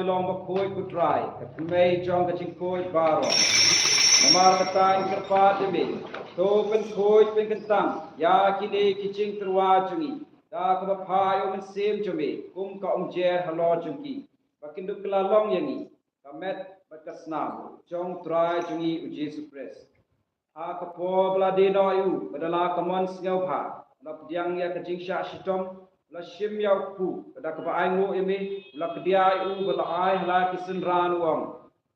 long bakhuid, ko Trai, ka kmie jong ka jingkhuid baroh. Namar kata ngi kyrpad ïa me, to pynkhuid pynkyntang ïa kine ki jingtyrwa jong ngi da kaba phah ïa u Mynsiem jong me kum ka umjer halor jong ki, ba kin dup kylla long ïa ngi ka met bad ka snam jong u Trai jong ngi u Jisu Khrist. Ha ka por ba la die noh ïa u, bad da la ka mon sngewbha, u la pdiang ïa ka jingshah shitom, u la shim ïa u kpu, bad da kaba ainguh ïa me, u la kdiah ïa u, bad la ai ha la ki synran, u ong: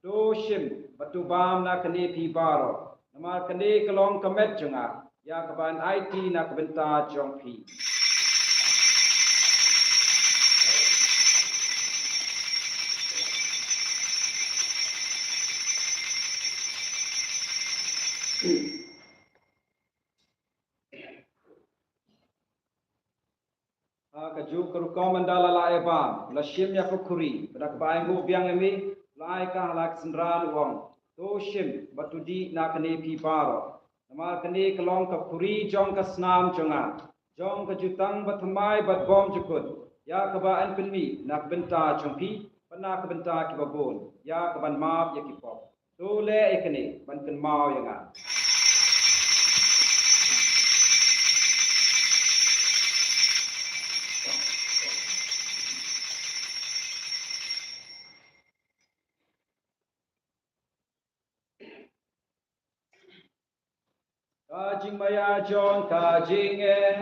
To shim bad to bam na kane, phi baroh, namar kane ka long ka met jong nga, ïa kaba ngan aiti na ka bynta jong phi. Ha kajuh ka rukom, ynda la lah ïa bam, u la shim ïa ka khuri, bad da kaba ainguh biang ïa me, u la ai ka ha la ki synran, u ong: To shim bad to dih na kane, phi baroh, namar kane ka long ka khuri jong ka snam jong nga, jong ka jutang bathymmai bad bymjukut, ïa kaba ngan pynmih na ka bynta jong phi bad na ka bynta kiba bun, ïa kaban map ïa ki pop. To leh ïa kane ban kynmaw ïa nga. Ka jingmaïa jong ka jingim.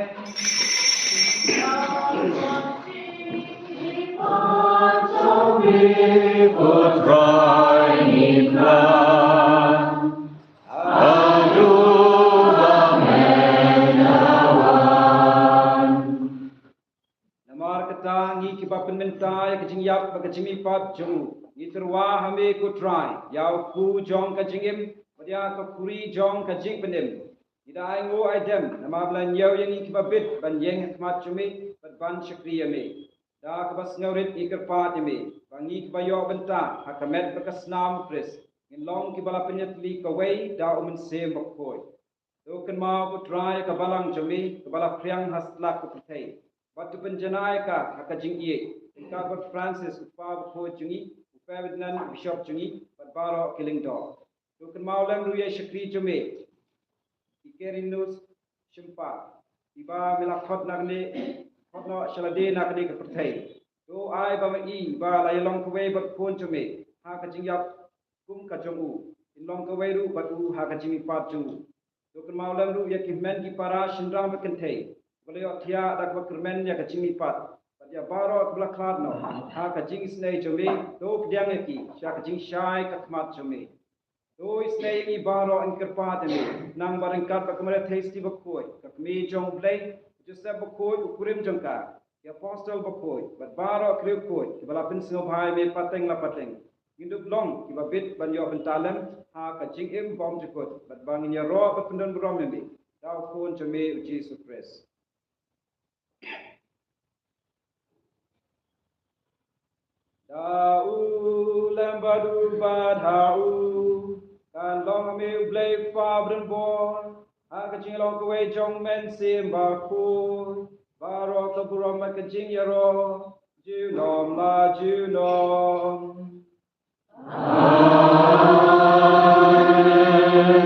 Namar kata, ngi kiba pynmynta ïa ka jingïap bad ka jingmihpat jong u, ngi tyrwa ha me, ko Trai, ïa u kpu jong ka jingim bad ïa ka khuri jong ka jingpynim. Ngi da ainguh aidem namar ba la ñiew ïa ngi kiba bit ban ïeng ha khmat jong me bad ban shakri ïa me. Da kaba sngewrit ngi kyrpad ïa me ba ngi kiba ïoh bynta ha ka met bad ka snam u Khrist, ngin long kiba la pynïatylli kawei da u Mynsiem Bakhuid. To kynmaw, ko Trai, ïa ka balang jong me kaba la phriang ha satlak ka pyrthei, bad to pynjanai ïa ka ha ka jingïeit, ryngkat bad u Francis, u Kpa Bakhuid jong ngi, u Ferdinand, u Bishop jong ngi, bad baroh ki lyngdoh. To kynmaw lem ruh ïa i shakri jong me, i Quirinius Shympat, iba me la khot na kane, khot noh sha lade na kane ka pyrthei. To ai ba ma i, iba la ïalong kawei bad u khun jong me ha ka jingïap kum ka jong u, in long kawei ruh bad u ha ka jingmihpat jong u. To kynmaw lem ruh ïa ki hynmen ki para, shynrang bad kynthei, ba la ïohthiah da kaba kyrmen ïa ka jingmihpat, bad ïa baroh kiba la khlad noh ha ka jingisynei jong me. To pdiang ïa ki sha ka jingshai ka khmat jong me. To isynei ïa ngi baroh, ngi kyrpad ïa me, khnang ba ryngkat bad ka Maria Theisotti Bakhuid, ka Kmie jong u Blei, u Joseph Bakhuid, u kurim jong ka, ki apostol bakhuid, bad baroh ki riewkhuid kiba la pynsngewbha ïa me pateng la pateng, ngin dup long kiba bit ban ïoh bynta lem ha ka jingim bymjukut, bad ba ngin ïaroh bad pyndonburom ïa me da u Khun jong me, u Jisu Khrist. Da u lem bad u bad ha u, kan long ha me, u Blei u Kpa badonbor, ha ka jinglong kawei jong u Mynsiem Bakhuid, baroh ka burom bad ka jingïaroh, junom la junom. Amen.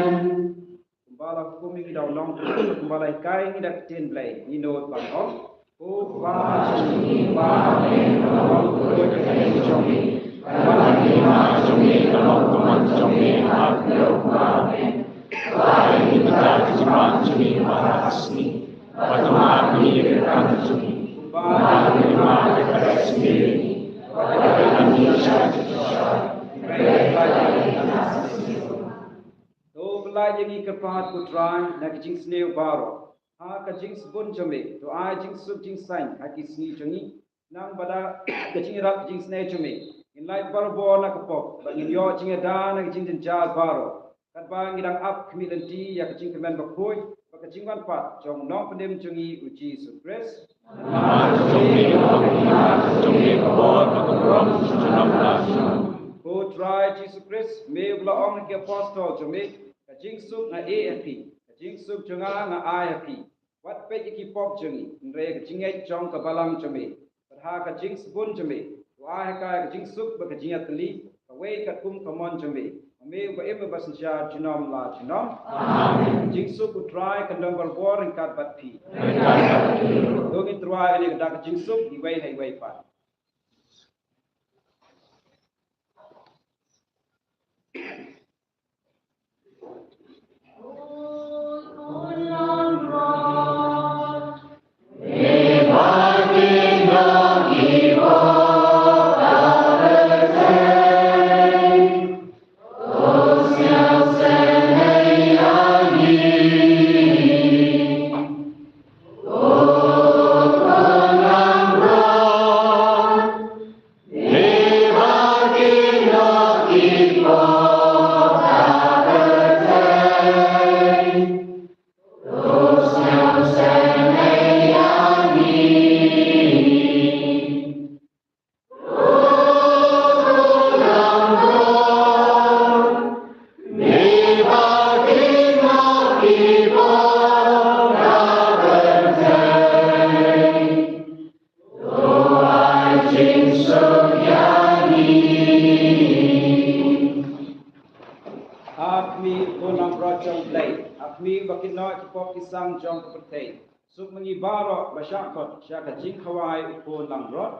Kumba la hukum ïa ngi da u Nongpynim, kumba la hikai ïa ngi da ka ktien Blei, ngin nud ban ong: Ko Kpa jong ngi, ba ha bneng, ba ha bneng, ka kyrteng jong me, ba ha bneng, ka kyrteng jong me, ba ha bneng, ka kyrteng jong me, ha bneng, ba ha bneng. Ba ha bneng, ka kyrteng jong me, ba ha bneng, ba ha bneng. To pyllait ïa ngi, kyrpad, ko Trai, na ki jingsniew baroh ha ka jingsbun jong me. To ai jingsuk jingsaiñ ha ki sngi jong ngi, khnang ba da ka jingïarap jingsniew jong me, ngin lait barabor na ka pop, bad ngin ïoh jingïada na ki jingjynjar baroh, katba ngi dang ap khmih lynti ïa ka jingkyrmen bakhuid bad ka jingwan pat jong u Nongpynim jong ngi, u Jisu Khrist. Namar jong me ka bor, namar jong me ka bor, ka bor, ka bor, ka bor. Ko Trai Jisu Khrist, me uba la ong ha ki apostol jong me: Ka jingsuk nga ai ha phi, ka jingsuk jong nga nga ai ha phi. Wat peit ïa ki pop jong ngi, hynrei ïa ka jingngeit jong ka balang jong me. Bad ha ka jingsbun jong me, to Ba ha ka jingsuk bad ka jingïatylli, kawei katkum ka mon jong me. Ma me uba im bad synshar junom la junom. Amen. Jingsuk U Trai kan don barabor ryngkat bad phi. Ryngkat bad phi. To ngin tyrwa ïa kane ka dak jingsuk iwei ha iwei pat. Ha khmih, Khun langbrot jong U Blei. Ha khmih ba kynnoh ki pop ki sang jong ka pyrthei. Suk ma ngi baroh ba shah khot sha ka jingkhawai U Khun langbrot.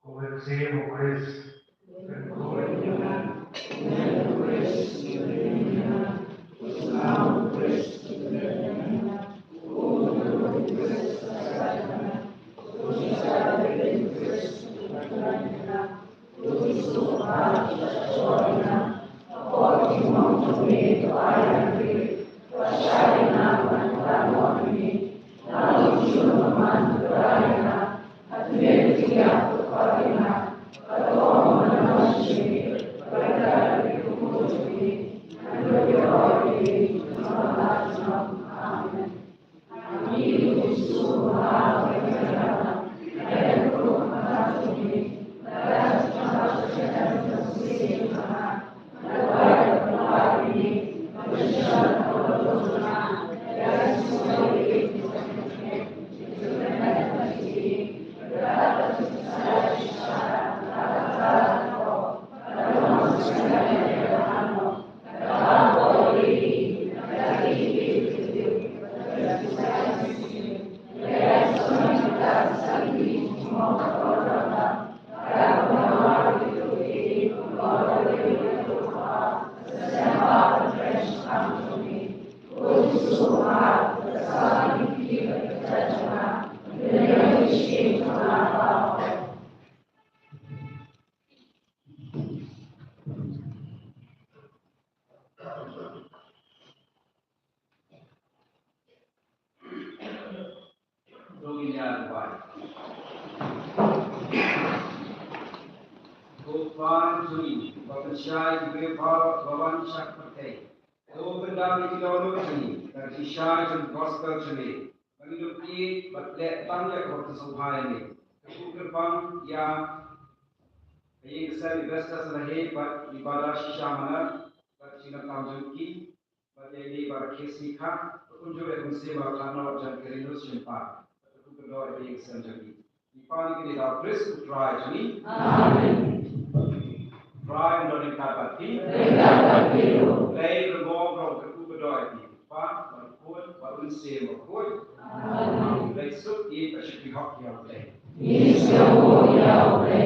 Ko Mynsiem u Khrist. To ngin ïa duwai. Ko Kpa jong ngi, ba pynshai ki briew baroh ba wan sha ka pyrthei. To pyndam ïa ki dohnud jong ngi da ka shisha jong ka gospel jong me, ba ngin ïoh ïeit bad leh tang ïa ka sngewbha jong me. To kyrpang ïa ka ïing ka sem i Vesta Sanahe bad i Bada Shisha Manar bad ki nongkam jong ki, bad ïa i Bah Kesi Kha, kumjuh ïa i Mynsiem Bakhatnaw jong ka Ri Lus Shynrang. Bad ka kyrdoh ïa i Mynsiem jong ngi. Ngi pan ïa kine da u Khrist u Trai jong ngi. Amen. Trai un don ryngkat bad phi. Ryngkat bad phi ruh. Blei un ïarap bad kyrdoh ïa phi. Kpa bad Khun bad Mynsiem Bakhuid. Amen. Blei suk ïa ka shakri hok ïa U Blei. Ïa ka shakri hok ïa U Blei.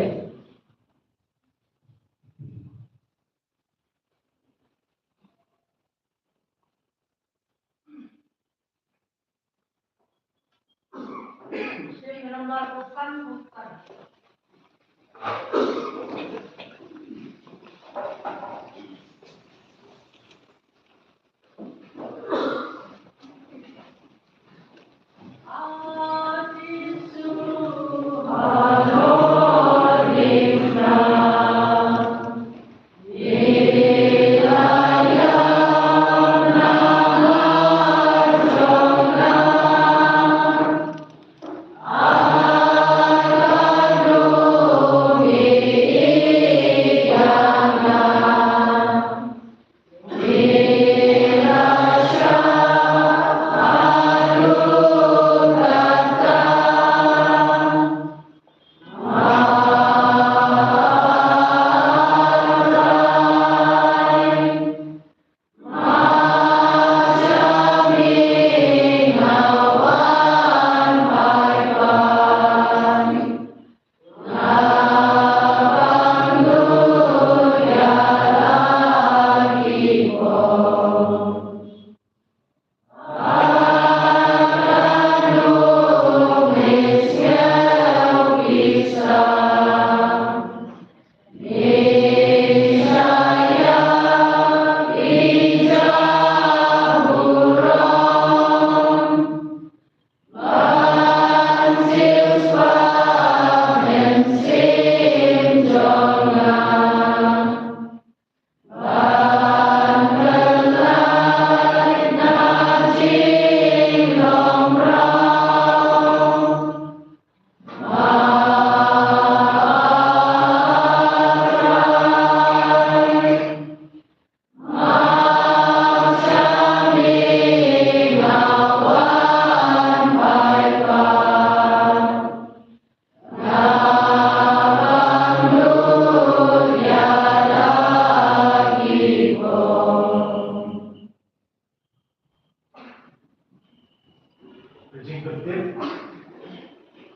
Ka jingpyntip,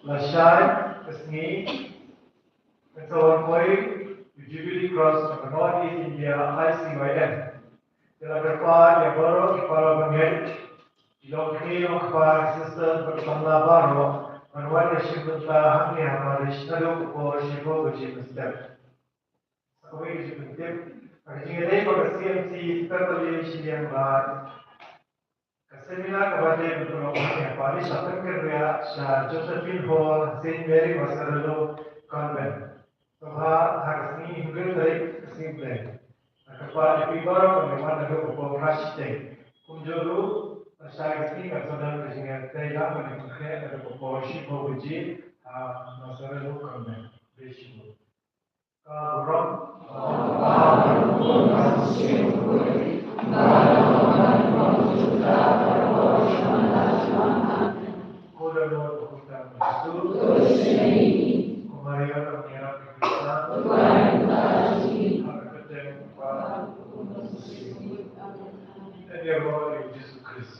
lashai ka sngi Kan sa wan poi u Jubilee Cross jong ka North East India I C Y M. Te la kyrpad ïa baroh ki para bangeit, ki longkmie longkpa, ki sisters bad ki samla baroh ban wan ïashim bynta hangne ha Marish naduh ka por shiphew baje mynstep. Sa kawei ka jingpyntip, ha ka jingïadei bad ka C M C Pepperlin shiliang bad ka seminar kaba dei ban pynlong hangne ha Parish la pynkynriah sha Josephine Hall, Saint Mary Mazzarello Convent. Sngewbha ha ka sngi hynriew tarik ka sngi Blei. Nga kyrpad ïa phi baroh ban ïawan naduh ka por phra shiteng. Kumjuh ruh lashai ka sngi kan sa don ka jingïatrei lang ban ïakynduh naduh ka por shiphew baje ha Mazzarello Convent. Khublei shibun. Ka burom. Ko Dohnud ba khuid tang Jisu. Ko Maria ba ngi ïarap ïa ki khristan. Ko Maria ba ngi ïarap ïa ki khristan. Ïa Jisu Khrist.